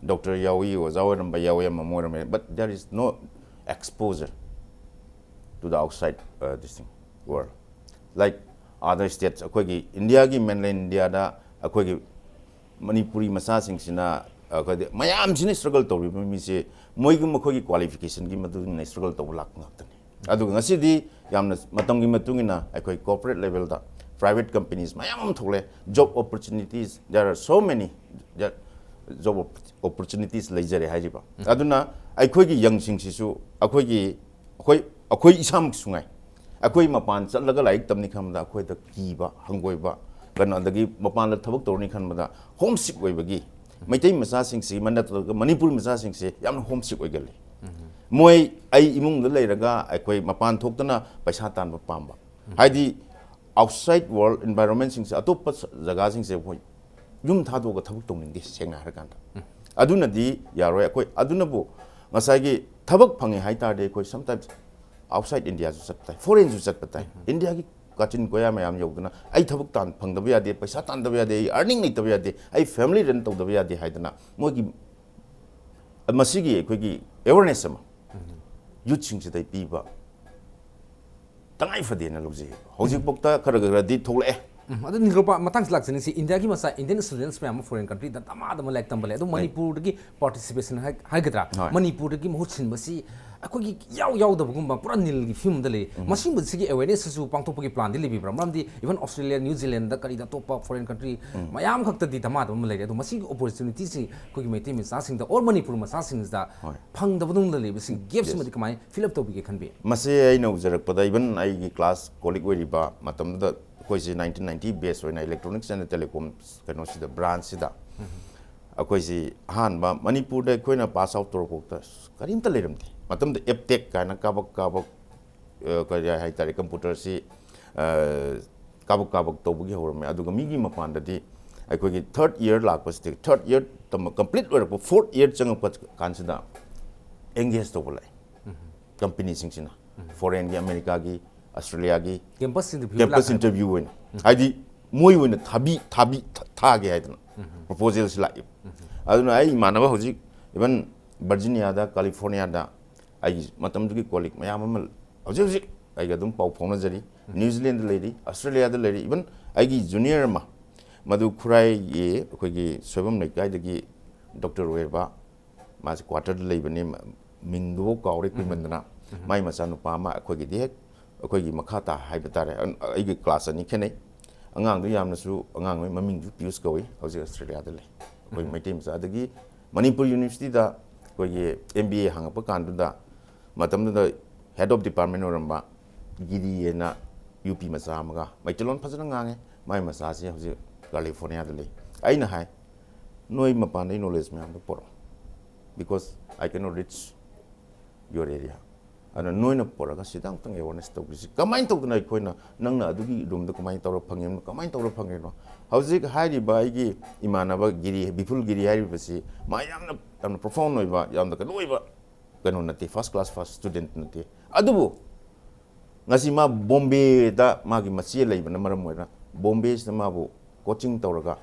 ꯗꯣꯛꯇꯔ ꯌꯥꯎꯏ, ꯑꯣꯖꯥ ꯑꯣꯏꯔꯝꯕ ꯌꯥꯎꯏ, ꯑꯃ ꯑꯃ ꯑꯣꯏꯔꯝꯕ ꯌꯥꯏ, but there is no exposure to the outside, uh, this thing, world, like other states꯫ ꯑꯩꯈꯣꯏꯒꯤ ꯏꯟꯗꯤꯌꯥꯒꯤ, ꯃꯦꯟꯂꯦꯟ ꯏꯟꯗꯤꯌꯥꯗ ꯑꯩꯈꯣꯏꯒꯤ ꯃꯅꯤꯄꯨꯔꯤ ꯃꯆꯥꯁꯤꯡꯁꯤꯅ, ꯑꯩꯈꯣꯏꯗꯤ ꯃꯌꯥꯝꯁꯤꯅ ꯁ꯭ꯇ꯭ꯔꯒꯜ ꯇꯧꯔꯤꯕ ꯃꯤꯁꯦ ꯃꯣꯏꯒꯤ, ꯃꯈꯣꯏꯒꯤ ꯀ꯭ꯋꯥꯂꯤꯐꯤꯀꯦꯁꯟꯒꯤ ꯃꯇꯨꯡ ꯏꯟꯅ ꯁ꯭ꯇ꯭ꯔꯒꯜ ꯇꯧꯕ ꯂꯥꯛꯄ ꯉꯥꯛꯇꯅꯤ꯫ ꯑꯗꯨꯒ ꯉꯁꯤꯗꯤ ꯌꯥꯝꯅ ꯃꯇꯝꯒꯤ ꯃꯇꯨꯡ ꯏꯟꯅ ꯑꯩꯈꯣꯏ ꯀꯣꯔꯄꯣꯔꯦꯠ ꯂꯦꯚꯦꯜꯗ ꯄ꯭ꯔꯥꯏꯚꯦꯠ ꯀꯝꯄꯦꯅꯤꯁ ꯃꯌꯥꯝ ꯑꯃ ꯊꯣꯛꯂꯛꯑꯦ꯫ Job opportunities, there are so many job opportunities ꯂꯩꯖꯔꯦ ꯍꯥꯏꯔꯤꯕ꯫ ꯑꯗꯨꯅ ꯑꯩꯈꯣꯏꯒꯤ ꯌꯪꯁꯤꯡꯁꯤꯁꯨ ꯑꯩꯈꯣꯏꯒꯤ, ꯑꯩꯈꯣꯏ, ꯑꯩꯈꯣꯏ ꯏꯁꯥꯃꯛꯁꯨ ꯉꯥꯏ, ꯑꯩꯈꯣꯏ ꯃꯄꯥꯟ ꯆꯠꯂꯒ ꯂꯥꯏꯔꯤꯛ ꯇꯝꯅꯤ ꯈꯟꯕꯗ ꯑꯩꯈꯣꯏꯗ ꯀꯤꯕ, ꯍꯪꯒꯣꯏꯕ, ꯀꯩꯅꯣ, ꯑꯗꯒꯤ ꯃꯄꯥꯟꯗ ꯊꯕꯛ ꯇꯧꯔꯅꯤ ꯈꯟꯕꯗ ꯍꯣꯝ ꯁꯤꯛ ꯑꯣꯏꯕꯒꯤ ꯃꯩꯇꯩ ꯃꯆꯥꯁꯤꯡꯁꯤ, ꯃ-, ꯅꯠꯇ꯭ꯔꯒ ꯃꯅꯤꯄꯨꯔ ꯃꯆꯥꯁꯤꯡꯁꯤ ꯌꯥꯝꯅ ꯍꯣꯝ ꯁꯤꯛ ꯑꯣꯏꯒꯜꯂꯤ꯫ ꯃꯣꯏ ꯑꯩ ꯏꯃꯨꯡꯗ ꯂꯩꯔꯒ ꯑꯩꯈꯣꯏ ꯃꯄꯥꯟ ꯊꯣꯛꯇꯅ ꯄꯩꯁꯥ ꯇꯥꯟꯕ ꯄꯥꯝꯕ, ꯍꯥꯏꯗꯤ outside world environment ꯁꯤꯡꯁꯦ, ꯑꯇꯣꯞꯄ ꯖꯒꯥꯁꯤꯡꯁꯦ ꯑꯩꯈꯣꯏ ꯌꯨꯝ ꯊꯥꯗꯣꯛꯑꯒ ꯊꯕꯛ ꯇꯧꯅꯤꯡꯗꯦ, ꯁꯦꯡꯅ ꯍꯥꯏꯔꯀꯥꯟꯗ꯫ ꯑꯗꯨꯅꯗꯤ ꯌꯥꯔꯣꯏ꯫ ꯑꯩꯈꯣꯏ ꯑꯗꯨꯅꯕꯨ ꯉꯁꯥꯏꯒꯤ ꯊꯕꯛ ꯐꯪꯉꯦ ꯍꯥꯏ ꯇꯥꯔꯗꯤ ꯑꯩꯈꯣꯏ sometimes outside Indiaꯁꯨ ꯆꯠꯄ ꯇꯥꯏ, foreignꯁꯨ ꯆꯠꯄ ꯇꯥꯏ꯫ Indiaꯒꯤ ꯀꯥꯆꯤꯟ ꯀꯣꯌꯥ ꯃꯌꯥꯝ ꯌꯧꯗꯅ ꯑꯩ ꯊꯕꯛ ꯇꯥꯟ ꯐꯪꯗꯕ ꯌꯥꯗꯦ, ꯄꯩꯁꯥ ꯇꯥꯟꯗꯕ ꯌꯥꯗꯦ, ꯑꯩ earning ꯂꯩꯇꯕ ꯌꯥꯗꯦ, ꯑꯩ family run ꯇꯧꯗꯕ ꯌꯥꯗꯦ ꯍꯥꯏꯗꯅ ꯃꯣꯏꯒꯤ ꯃꯁꯤꯒꯤ ꯑꯩꯈꯣꯏꯒꯤ awareness ꯑꯃ youthꯁꯤꯡꯁꯤꯗ ꯄꯤꯕ ꯇꯉꯥꯏ ꯐꯗꯦꯅ ꯂꯧꯖꯩ꯫ ꯍꯧꯖꯤꯛꯐꯥꯎꯗ ꯈꯔ ꯈꯔꯗꯤ ꯊꯣꯛꯂꯛꯑꯦ꯫ ꯎꯝ, ꯑꯗꯨ ꯅꯤꯔꯨꯄꯥ, ꯃꯇꯥꯡꯁꯤ ꯂꯥꯛꯆꯅꯤꯡꯁꯤ, ꯏꯟꯗꯤꯌꯥꯒꯤ ꯃꯆꯥ, Indian students ꯃꯌꯥꯝ ꯑꯃ foreign countryꯗ ꯗꯃꯥ ꯗꯃꯥ ꯂꯥꯏꯔꯤꯛ ꯇꯝꯕ ꯂꯩ, ꯑꯗꯨ ꯂꯩ꯫ ꯃꯅꯤꯄꯨꯔꯗꯒꯤ participation ꯍꯥꯏ-, ꯍꯥꯏꯒꯗ꯭ꯔꯥ, ꯍꯣꯏ꯫ ꯃꯅꯤꯄꯨꯔꯗꯒꯤ ꯃꯍꯨꯠ ꯁꯤꯟꯕꯁꯤ ꯑꯩꯈꯣꯏꯒꯤ ꯏꯌꯥꯎ ꯌꯥꯎꯗꯕꯒꯨꯝꯕ, ꯄꯨꯔꯥ ꯅꯤꯜꯒꯤ ꯐꯤꯕꯝꯗ ꯂꯩ꯫ ꯃꯁꯤꯒꯨꯝꯕꯁꯤꯒꯤ awarenessꯁꯨ ꯄꯥꯡꯊꯣꯛꯄꯒꯤ planꯗꯤ ꯂꯩꯕꯤꯕ꯭ꯔꯥ? ꯃꯔꯝꯗꯤ even Australia, New Zealandꯗ, ꯀꯔꯤꯗ, ꯑꯇꯣꯞꯄ foreign country ꯃꯌꯥꯝ ꯈꯛꯇꯗꯤ ꯗꯃꯥ ꯗꯃꯥ ꯂꯩꯔꯦ꯫ ꯑꯗꯣ ꯃꯁꯤꯒꯤ opportunityꯁꯤ ꯑꯩꯈꯣꯏꯒꯤ ꯃꯩꯇꯩ ꯃꯆꯥꯁꯤꯡꯗ or ꯃꯅꯤꯄꯨꯔ ꯃꯆꯥꯁꯤꯡꯁꯤꯗ ꯍꯣꯏ꯫ ꯐꯪꯗꯕꯗꯧꯅ ꯂꯩꯕꯁꯤ, gapꯁꯤꯃꯗꯤ Yes. ꯀꯃꯥꯏꯅ fill up ꯇꯧꯕꯤꯒꯦ ꯈꯟꯕꯤ? ꯃꯁꯤ ꯑꯩꯅ ꯎꯖꯔꯛꯄꯗ, even ꯑꯩꯒꯤ class colleague ꯑꯣꯏꯔꯤꯕ ꯃꯇꯝꯗꯨꯗ, ꯑꯩꯈꯣꯏꯁꯤ nineteen ninety batch ꯑꯣꯏꯅ electronics and telecom ꯀꯩꯅꯣꯁꯤꯗ, branchꯁꯤꯗ ꯑꯩꯈꯣꯏꯁꯤ ꯑꯍꯥꯟꯕ ꯃꯅꯤꯄꯨꯔꯗ ꯑꯩꯈꯣꯏꯅ pass out ꯇꯧꯔꯛꯄꯗ ꯀꯔꯤꯝꯇ ꯂꯩꯔꯝꯗꯦ꯫ ꯃꯇꯝꯗ ꯑꯦꯞꯇꯦꯛ ꯀꯥꯏꯅ ꯀꯥꯕꯛ ꯀꯥꯕꯛ, ꯑ, ꯀꯔꯤ ꯍꯥꯏꯇꯥꯔꯦ, computerꯁꯤ, ꯑ, ꯀꯥꯕꯛ ꯀꯥꯕꯛ ꯇꯧꯕꯒꯤ ꯍꯧꯔꯝꯃꯦ꯫ ꯑꯗꯨꯒ ꯃꯤꯒꯤ ꯃꯄꯥꯟꯗꯗꯤ ꯑꯩꯈꯣꯏꯒꯤ third year ꯂꯥꯛꯄꯁꯤꯗ, third year ꯇꯝꯕ complete ꯑꯣꯏꯔꯛꯄ fourth year ꯆꯪꯉꯛꯄ ꯀꯥꯟꯁꯤꯗ engage ꯇꯧꯕ ꯂꯥꯛꯑꯦ companyꯁꯤꯡꯁꯤꯅ꯫ Foreignꯒꯤ, Americaꯒꯤ, Australiaꯒꯤ Campus interview campus ꯂꯥꯛꯈ꯭ꯔꯦ꯫ interview ꯑꯣꯏꯅ, ꯍꯥꯏꯗꯤ ꯃꯣꯏ ꯑꯣꯏꯅ ꯊꯥꯕꯤ ꯊꯥꯕꯤ ꯊꯥꯒꯦ ꯍꯥꯏꯗꯅ proposalꯁꯤ ꯂꯥꯛꯏ꯫ ꯑꯗꯨꯅ ꯑꯩ ꯏꯃꯥꯟꯅꯕ ꯍꯧꯖꯤꯛ even Virginiaꯗ, Californiaꯗ ꯑꯩꯒꯤ ꯃꯇꯝꯗꯨꯒꯤ colleague ꯃꯌꯥꯝ ꯑꯃ ꯍꯧꯖꯤꯛ ꯍꯧꯖꯤꯛ ꯑꯩꯒ ꯑꯗꯨꯝ ꯄꯥꯎ ꯐꯥꯎꯅꯖꯔꯤ꯫ New Zealandꯗ ꯂꯩꯔꯤ, Australiaꯗ ꯂꯩꯔꯤ, even ꯑꯩꯒꯤ junior ꯑꯃ, ꯃꯗꯨ ꯈꯨꯔꯥꯏꯒꯤ ꯑꯩꯈꯣꯏꯒꯤ ꯁꯣꯏꯕꯝ ꯂꯩꯀꯥꯏꯗꯒꯤ doctor ꯑꯣꯏꯔꯕ, ꯃꯥꯁꯦ quarterꯗ ꯂꯩꯕꯅꯤ, ꯃ-, ꯃꯤꯡꯗꯨꯐꯥꯎ ꯀꯥꯎꯔꯦ ꯀꯨꯏꯃꯟꯗꯅ꯫ ꯃꯥꯏ ꯃꯆꯥꯅꯨꯄꯥ ꯑꯃ ꯑꯩꯈꯣꯏꯒꯤꯗꯤ ꯍꯦꯛ, ꯑꯩꯈꯣꯏꯒꯤ ꯃꯈꯥ ꯇꯥ ꯍꯥꯏꯕ ꯇꯥꯔꯦ, ꯑꯩꯒꯤ class ꯑꯅꯤ ꯈꯦꯠꯅꯩ꯫ ꯑꯉꯥꯡꯗꯨ ꯌꯥꯝꯅꯁꯨ, ꯑꯉꯥꯡ ꯑꯃꯒꯤ ꯃꯃꯤꯡꯁꯨ ꯄꯤꯌꯨꯁ ꯀꯧꯏ, ꯍꯧꯖꯤꯛ Australiaꯗ ꯂꯩ꯫ ꯑꯩꯈꯣꯏ ꯃꯩꯇꯩ ꯃꯆꯥ꯫ ꯑꯗꯒꯤ ꯃꯅꯤꯄꯨꯔ Universityꯗ ꯑꯩꯈꯣꯏꯒꯤ M B A ꯍꯪꯉꯛꯄ ꯀꯥꯟꯗꯨꯗ, ꯃꯇꯝꯗꯨꯗ head of department ꯑꯣꯏꯔꯝꯕ ꯒꯤꯔꯤ ꯍꯥꯏꯅ ꯌꯨ ꯄꯤ ꯃꯆꯥ ꯑꯃꯒ ꯃꯩꯇꯩꯂꯣꯟ ꯐꯖꯅ ꯉꯥꯡꯉꯦ꯫ ꯃꯥꯏ ꯃꯆꯥꯁꯤ ꯍꯧꯖꯤꯛ Californiaꯗ ꯂꯩ꯫ ꯑꯩꯅ ꯍꯥꯏ, "ꯅꯣꯏ ꯃꯄꯥꯟꯗꯩ knowledge ꯃꯌꯥꯝꯗꯣ ꯄꯨꯔꯛꯑꯣ, because I cannot reach your area꯫ ꯑꯗꯨꯅ ꯅꯣꯏꯅ ꯄꯨꯔꯛꯑꯒ ꯁꯤꯗ ꯑꯃꯨꯛꯇꯪ awareness ꯇꯧꯕꯤꯁꯤ꯫ ꯀꯃꯥꯏꯅ ꯇꯧꯗꯅ ꯑꯩꯈꯣꯏꯅ, ꯅꯪꯅ ꯑꯗꯨꯒꯤ roomꯗ ꯀꯃꯥꯏꯅ ꯇꯧꯔ ꯐꯪꯉꯤꯕꯅꯣ, ꯀꯃꯥꯏꯅ ꯇꯧꯔ ꯐꯪꯉꯤꯅꯣ?" ꯍꯧꯖꯤꯛ ꯍꯥꯏꯔꯤꯕ ꯑꯩꯒꯤ ꯏꯃꯥꯟꯅꯕ ꯒꯤꯔꯤ, ꯕꯤꯄꯨꯜ ꯒꯤꯔꯤ ꯍꯥꯏꯔꯤꯕꯁꯤ, ꯃꯥ ꯌꯥꯝꯅ, ꯌꯥꯝꯅ profound ꯑꯣꯏꯕ, ꯌꯥꯝꯅ ꯀꯩꯅꯣ ꯑꯣꯏꯕ ꯀꯩꯅꯣ ꯅꯠꯇꯦ, first class first student ꯅꯠꯇꯦ꯫ ꯑꯗꯨꯕꯨ ꯉꯁꯤ ꯃꯥ ꯕꯣꯝꯕꯦꯗ ꯃꯥꯒꯤ ꯃꯆꯦ ꯂꯩꯕꯅ ꯃꯔꯝ ꯑꯣꯏꯔꯒ, ꯕꯣꯝꯕꯦꯁꯤꯗ ꯃꯥꯕꯨ coaching ꯇꯧꯔꯒ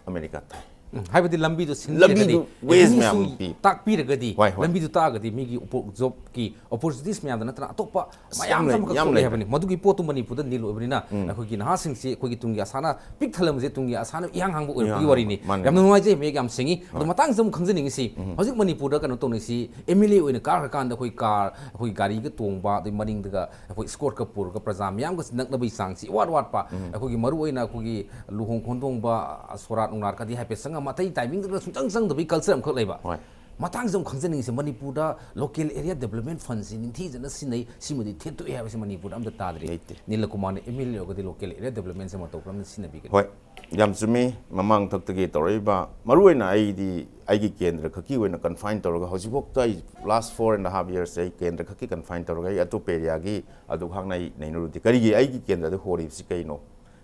ꯑꯃꯦꯔꯤꯀꯥ ꯊꯥꯏ꯫ ꯎꯝ, ꯍꯥꯏꯕꯗꯤ ꯂꯝꯕꯤꯗꯣ ꯁꯤꯟꯕꯤꯔꯒꯗꯤ, ꯂꯝꯕꯤꯗꯨ ways ꯃꯤꯁꯨ ꯃꯌꯥꯝ ꯄꯤ꯫ ꯇꯥꯛꯄꯤꯔꯒꯗꯤ, ꯍꯣꯏ, ꯍꯣꯏ꯫ ꯂꯝꯕꯤꯗꯨ ꯇꯥꯛꯑꯒꯗꯤ ꯃꯤꯒꯤ ꯖꯣꯕꯀꯤ opportunities ꯃꯌꯥꯝꯗ ꯅꯠꯇꯅ ꯑꯇꯣꯞꯄ ꯑꯁ, ꯃꯌꯥꯝ ꯌꯥꯝ ꯂꯩ, ꯑꯃꯈꯛ ꯌꯥꯝ ꯊꯣꯛꯑꯦ ꯂꯩ꯫ ꯍꯥꯏꯕꯅꯤ꯫ ꯃꯗꯨꯒꯤ ꯄꯣꯠꯇꯨ ꯃꯅꯤꯄꯨꯔꯗ ꯅꯤꯜ ꯑꯣꯏꯕꯅꯤꯅ, ꯑꯩꯈꯣꯏꯒꯤ ꯅꯍꯥꯁꯤꯡꯁꯤ ꯑꯩꯈꯣꯏꯒꯤ ꯇꯨꯡꯒꯤ ꯑꯁꯥꯅ ꯄꯤꯛ ꯊꯜꯂꯝꯕꯁꯦ ꯇꯨꯡꯒꯤ ꯑꯁꯥꯅ ꯏꯍꯥꯡ ꯍꯥꯡꯕ ꯑꯣꯏꯔꯛꯄꯒꯤ ꯏꯍꯥꯡ ꯋꯥꯔꯤꯅꯤ꯫ ꯍꯥꯡꯕ, ꯃꯥꯅꯤ, ꯌꯥꯝꯅ ꯃꯥꯅꯤ꯫ ꯅꯨꯡꯉꯥꯏꯖꯩ, ꯃꯌꯦꯛ ꯌꯥꯝ ꯁꯦꯡꯉꯤ꯫ ꯑꯗꯣ ꯃꯇꯥꯡꯁꯤꯗ ꯑꯃꯨꯛ ꯈꯪꯖꯅꯤꯡꯉꯤꯁꯤ, ꯍꯧꯖꯤꯛ ꯃꯅꯤꯄꯨꯔꯗ ꯀꯩꯅꯣ ꯇꯧꯅꯩꯁꯤ, MLA ꯑꯣꯏꯅ ꯀꯥꯈ꯭ꯔꯀꯥꯟꯗ ꯑꯩꯈꯣꯏ ꯀꯥꯔ, ꯑꯩꯈꯣꯏ ꯒꯥꯔꯤꯒ ꯇꯣꯡꯕ, ꯑꯗꯩ ꯃꯅꯤꯡꯗꯒ ꯑꯩꯈꯣꯏ escortꯀ ꯄꯨꯔꯒ ꯄ꯭ꯔꯖꯥ ꯃꯌꯥꯝꯒ ꯅꯛꯅꯕꯒꯤ ꯆꯥꯡꯁꯤ ꯏꯋꯥꯠ ꯋꯥꯠꯄ, ꯑꯩꯈꯣꯏꯒꯤ ꯃꯔꯨꯑꯣꯏꯅ ꯑꯩꯈꯣꯏꯒꯤ ꯂꯨꯍꯣꯡ ꯈꯣꯡꯗꯣꯡꯕ, ꯁꯣꯔꯥꯠ ꯅꯨꯡꯔꯥꯠꯀꯗꯤ ꯍꯥꯏꯐꯦꯠ ꯆꯪꯉꯝꯃ ꯑꯇꯩ timingꯗꯒ ꯁꯨꯡꯆꯪ ꯆꯪꯗꯕꯒꯤ culture ꯑꯃꯈꯛ ꯂꯩꯕ꯫ ꯍꯣꯏ꯫ ꯃꯇꯥꯡꯁꯤꯗ ꯑꯃꯨꯛ ꯈꯪꯖꯅꯤꯡꯉꯤꯁꯦ, ꯃꯅꯤꯄꯨꯔꯗ local area development fundꯁꯤ ꯅꯤꯡꯊꯤꯖꯅ ꯁꯤꯖꯤꯟꯅꯩ, ꯁꯤꯃꯗꯤ ꯊꯦꯠꯇꯣꯛꯑꯦ ꯍꯥꯏꯕꯁꯤ ꯃꯅꯤꯄꯨꯔꯗ ꯑꯝꯇ ꯇꯥꯗ꯭ꯔꯤ꯫ ꯂꯩꯇꯦ꯫ ꯅꯤꯂꯀꯨꯃꯥꯔꯅ MLA ꯑꯣꯏꯔꯒꯗꯤ local area developmentꯁꯦ ꯃꯇꯧ ꯀꯔꯝꯅ ꯁꯤꯖꯤꯟꯅꯕꯤꯒꯅꯤ? ꯍꯣꯏ, ꯌꯥꯝ ꯆꯨꯝꯃꯤ꯫ ꯃꯃꯥꯡ ꯊꯛꯇꯒꯤ ꯇꯧꯔꯛꯏꯕ, ꯃꯔꯨꯑꯣꯏꯅ ꯑꯩꯗꯤ ꯑꯩꯒꯤ ꯀꯦꯟꯗ꯭ꯔ ꯈꯛꯀꯤ ꯑꯣꯏꯅ confine ꯇꯧꯔꯒ, ꯍꯧꯖꯤꯛꯐꯥꯎꯗ ꯑꯩ last four and half yearsꯁꯦ ꯑꯩ ꯀꯦꯟꯗ꯭ꯔ ꯈꯛꯀꯤ confine ꯇꯧꯔꯒ, ꯑꯩ ꯑꯇꯣꯞꯄ areaꯒꯤ ꯑꯗꯨ ꯍꯥꯛꯅ ꯑꯩ ꯅꯩꯅꯔꯨꯗꯦ꯫ ꯀꯔꯤꯒꯤ ꯑꯩꯒꯤ ꯀꯦꯟꯗ꯭ꯔꯗ ꯍꯣꯔꯤꯕꯁꯤ ꯀꯩꯅꯣ?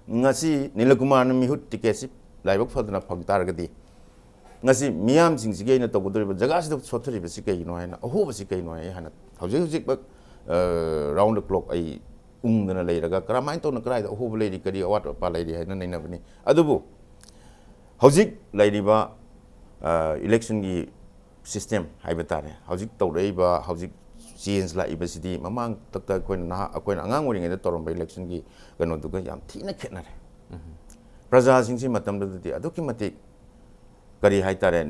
ꯉꯁꯤ ꯅꯤꯂꯀꯨꯃꯥꯔꯅ ꯃꯤꯍꯨꯠ ticketꯁꯤ ꯂꯥꯏꯕꯛ ꯐꯗꯅ ꯐꯪ ꯇꯥꯔꯒꯗꯤ, ꯉꯁꯤ ꯃꯤꯌꯥꯝꯁꯤꯡꯁꯤꯒꯤ ꯑꯩꯅ ꯇꯧꯒꯗꯧꯔꯤꯕ ꯖꯒꯥꯁꯤꯗ ꯁꯣꯠꯊꯔꯤꯕꯁꯤ ꯀꯩꯒꯤꯅꯣ ꯍꯥꯏꯅ, ꯑꯍꯣꯕꯁꯤ ꯀꯩꯅꯣ ꯍꯥꯏꯅ ꯑꯩ ꯍꯥꯟꯅ ꯍꯧꯖꯤꯛ ꯍꯧꯖꯤꯛꯃꯛ, ꯑ, round the clock ꯑꯩ ꯎꯪꯗꯅ ꯂꯩꯔꯒ, ꯀꯔꯝꯍꯥꯏꯅ ꯇꯧꯅ ꯀꯗꯥꯏꯗ ꯑꯍꯣꯕ ꯂꯩꯔꯤ, ꯀꯔꯤ ꯑꯋꯥꯠ ꯑꯄꯥ ꯂꯩꯔꯤ ꯍꯥꯏꯅ ꯅꯩꯅꯕꯅꯤ꯫ ꯑꯗꯨꯕꯨ ꯍꯧꯖꯤꯛ ꯂꯩꯔꯤꯕ, ꯑ, electionꯒꯤ system ꯍꯥꯏꯕ ꯇꯥꯔꯦ, ꯍꯧꯖꯤꯛ ꯇꯧꯔꯛꯏꯕ, ꯍꯧꯖꯤꯛ change ꯂꯥꯛꯏꯕꯁꯤꯗꯤ ꯃꯃꯥꯡ ꯇꯛꯇ ꯑꯩꯈꯣꯏꯅ ꯅꯍꯥ, ꯑꯩꯈꯣꯏꯅ ꯑꯉꯥꯡ ꯑꯣꯏꯔꯤꯉꯩꯗ ꯇꯧꯔꯝꯕ electionꯒꯤ ꯀꯩꯅꯣꯗꯨꯒ ꯌꯥꯝ ꯊꯤꯅ ꯈꯦꯠꯅꯔꯦ꯫ ꯄ꯭ꯔꯖꯥꯁꯤꯡꯁꯤ ꯃꯇꯝꯗꯨꯗꯗꯤ ꯑꯗꯨꯛꯀꯤ ꯃꯇꯤꯛ, ꯀꯔꯤ ꯍꯥꯏꯇꯥꯔꯦ,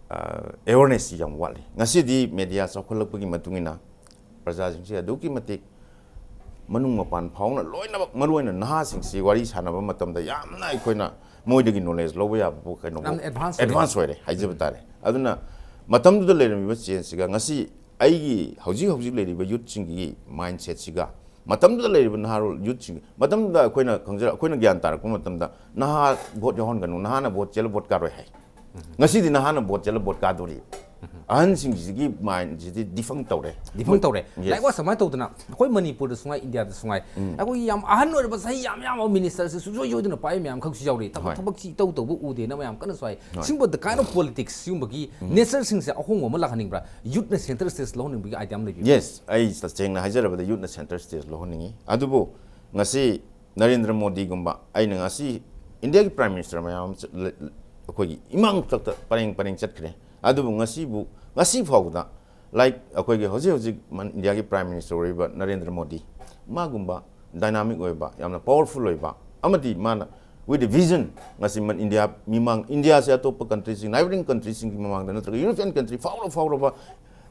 ꯑ, awarenessꯁꯤ ꯌꯥꯝ ꯋꯥꯠꯂꯤ꯫ ꯉꯁꯤꯗꯤ media ꯆꯥꯎꯈꯠꯂꯛꯄꯒꯤ ꯃꯇꯨꯡ ꯏꯟꯅ ꯄ꯭ꯔꯖꯥꯁꯤꯡꯁꯤ ꯑꯗꯨꯛꯀꯤ ꯃꯇꯤꯛ ꯃꯅꯨꯡ ꯃꯄꯥꯟ ꯐꯥꯎꯅ ꯂꯣꯏꯅꯃꯛ, ꯃꯔꯨꯑꯣꯏꯅ ꯅꯍꯥꯁꯤꯡꯁꯤ ꯋꯥꯔꯤ ꯁꯥꯟꯅꯕ ꯃꯇꯝꯗ ꯌꯥꯝꯅ ꯑꯩꯈꯣꯏꯅ ꯃꯣꯏꯗꯒꯤ knowledge ꯂꯧꯕ ꯌꯥꯕ ꯀꯩꯅꯣ ꯌꯥꯝꯅ advance ꯑꯣꯏꯔꯦ꯫ Advance ꯑꯣꯏꯔꯦ ꯍꯥꯏꯖꯕ ꯇꯥꯔꯦ꯫ ꯑꯗꯨꯅ ꯃꯇꯝꯗꯨꯗ ꯂꯩꯔꯝꯃꯤꯕ changeꯁꯤꯒ ꯉꯁꯤ ꯑꯩꯒꯤ ꯍꯧꯖꯤꯛ ꯍꯧꯖꯤꯛ ꯂꯩꯔꯤꯕ youthꯁꯤꯡꯒꯤ mindsetꯁꯤꯒ ꯃꯇꯝꯗꯨꯗ ꯂꯩꯔꯤꯕ ꯅꯍꯥꯔꯣꯜ youthꯁꯤꯡ, ꯃꯇꯝꯗꯨꯗ ꯑꯩꯈꯣꯏꯅ ꯈꯪꯖ-, ꯑꯩꯈꯣꯏꯅ ꯒ꯭ꯌꯥꯟ ꯇꯥꯔꯛꯄ ꯃꯇꯝꯗ, "ꯅꯍꯥ vote ꯌꯥꯎꯍꯟꯒꯅꯨ, ꯅꯍꯥꯅ vote ꯆꯦꯜꯂ vote ꯀꯥꯔꯣꯏ" ꯍꯥꯏ꯫ ꯉꯁꯤꯗꯤ ꯅꯍꯥꯅ vote ꯆꯦꯜꯂ vote ꯀꯥꯗꯣꯔꯤ꯫ ꯑꯍꯟꯁꯤꯡꯁꯤꯒꯤ ꯃꯥꯏꯟꯁꯤꯗꯤ ꯗꯤꯐꯪ ꯇꯧꯔꯦ꯫ ꯗꯤꯐꯪ ꯇꯧꯔꯦ꯫ Likewise, ꯁꯨꯃꯥꯏꯅ ꯇꯧꯗꯅ ꯑꯩꯈꯣꯏ ꯃꯅꯤꯄꯨꯔꯗꯁꯨ ꯉꯥꯏ, ꯏꯟꯗꯤꯌꯥꯗꯁꯨ ꯉꯥꯏ, ꯑꯩꯈꯣꯏꯒꯤ ꯌꯥꯝ ꯑꯍꯟ ꯑꯣꯏꯔꯕ, ꯆꯍꯤ ꯌꯥꯝ ꯌꯥꯝꯕ ꯃꯤꯅꯤꯁꯇꯔꯁꯦ ꯁꯨꯡꯁꯣꯏ ꯁꯣꯏꯗꯅ ꯄꯥꯏꯕ ꯃꯌꯥꯝ ꯈꯛꯁꯨ ꯌꯥꯎꯔꯤ꯫ ꯊꯕꯛ, ꯍꯣꯏ꯫ ꯊꯕꯛꯁꯤ ꯏꯇꯧ ꯇꯧꯕ ꯎꯗꯦꯅ ꯃꯌꯥꯝ ꯀꯟꯅꯁꯨ ꯍꯥꯏ꯫ ꯁꯤꯒꯨꯝꯕ the kind of politics, ꯁꯤꯒꯨꯝꯕꯒꯤ nature ꯁꯤꯡꯁꯦ ꯑꯍꯣꯡꯕ ꯑꯃ ꯂꯥꯛꯍꯟꯅꯤꯡꯕ꯭ꯔꯥ? Youth ꯅ center stage ꯂꯧꯍꯟꯅꯤꯡꯕꯒꯤ idea ꯑꯃ ꯂꯩꯕꯤꯕ꯭ꯔꯥ? Yes, ꯑꯩ ꯇꯁꯦꯡꯅ ꯍꯥꯏꯖꯔꯕꯗ youth ꯅ center stage ꯂꯧꯍꯟꯅꯤꯡꯉꯤ꯫ ꯑꯗꯨꯕꯨ ꯉꯁꯤ ꯅꯔꯦꯟꯗ꯭ꯔ ꯃꯣꯗꯤꯒꯨꯝꯕ, ꯑꯩꯅ ꯉꯁꯤ ꯏꯟꯗꯤꯌꯥꯒꯤ Prime Minister ꯃꯌꯥꯝ ꯑꯃ ꯆꯠ-, ꯂ-, ꯑꯩꯈꯣꯏꯒꯤ ꯏꯃꯥꯡ ꯃꯊꯛꯇ ꯄꯔꯦꯡ ꯄꯔꯦꯡ ꯆꯠꯈ꯭ꯔꯦ꯫ ꯑꯗꯨꯕꯨ ꯉꯁꯤꯕꯨ, ꯉꯁꯤ ꯐꯥꯎꯕꯗ, like, ꯑꯩꯈꯣꯏꯒꯤ ꯍꯧꯖꯤꯛ ꯍꯧꯖꯤꯛ ꯃꯟ-, ꯏꯟꯗꯤꯌꯥꯒꯤ Prime Minister ꯑꯣꯏꯔꯤꯕ ꯅꯔꯦꯟꯗ꯭ꯔ ꯃꯣꯗꯤ, ꯃꯥꯒꯨꯝꯕ dynamic ꯑꯣꯏꯕ, ꯌꯥꯝꯅ powerful ꯑꯣꯏꯕ, ꯑꯃꯗꯤ ꯃꯥꯅ with a vision, ꯉꯁꯤ ꯃꯟ-, ꯏꯟꯗꯤꯌꯥ ꯃꯤꯃꯥꯡ, ꯏꯟꯗꯤꯌꯥꯁꯦ ꯑꯇꯣꯞꯄ country ꯁꯤꯡ, neighbouring country ꯁꯤꯡꯒꯤ ꯃꯃꯥꯡꯗ ꯅꯠꯇ꯭ꯔꯒ European country ꯐꯥꯎꯔ ꯐꯥꯎꯔꯕ,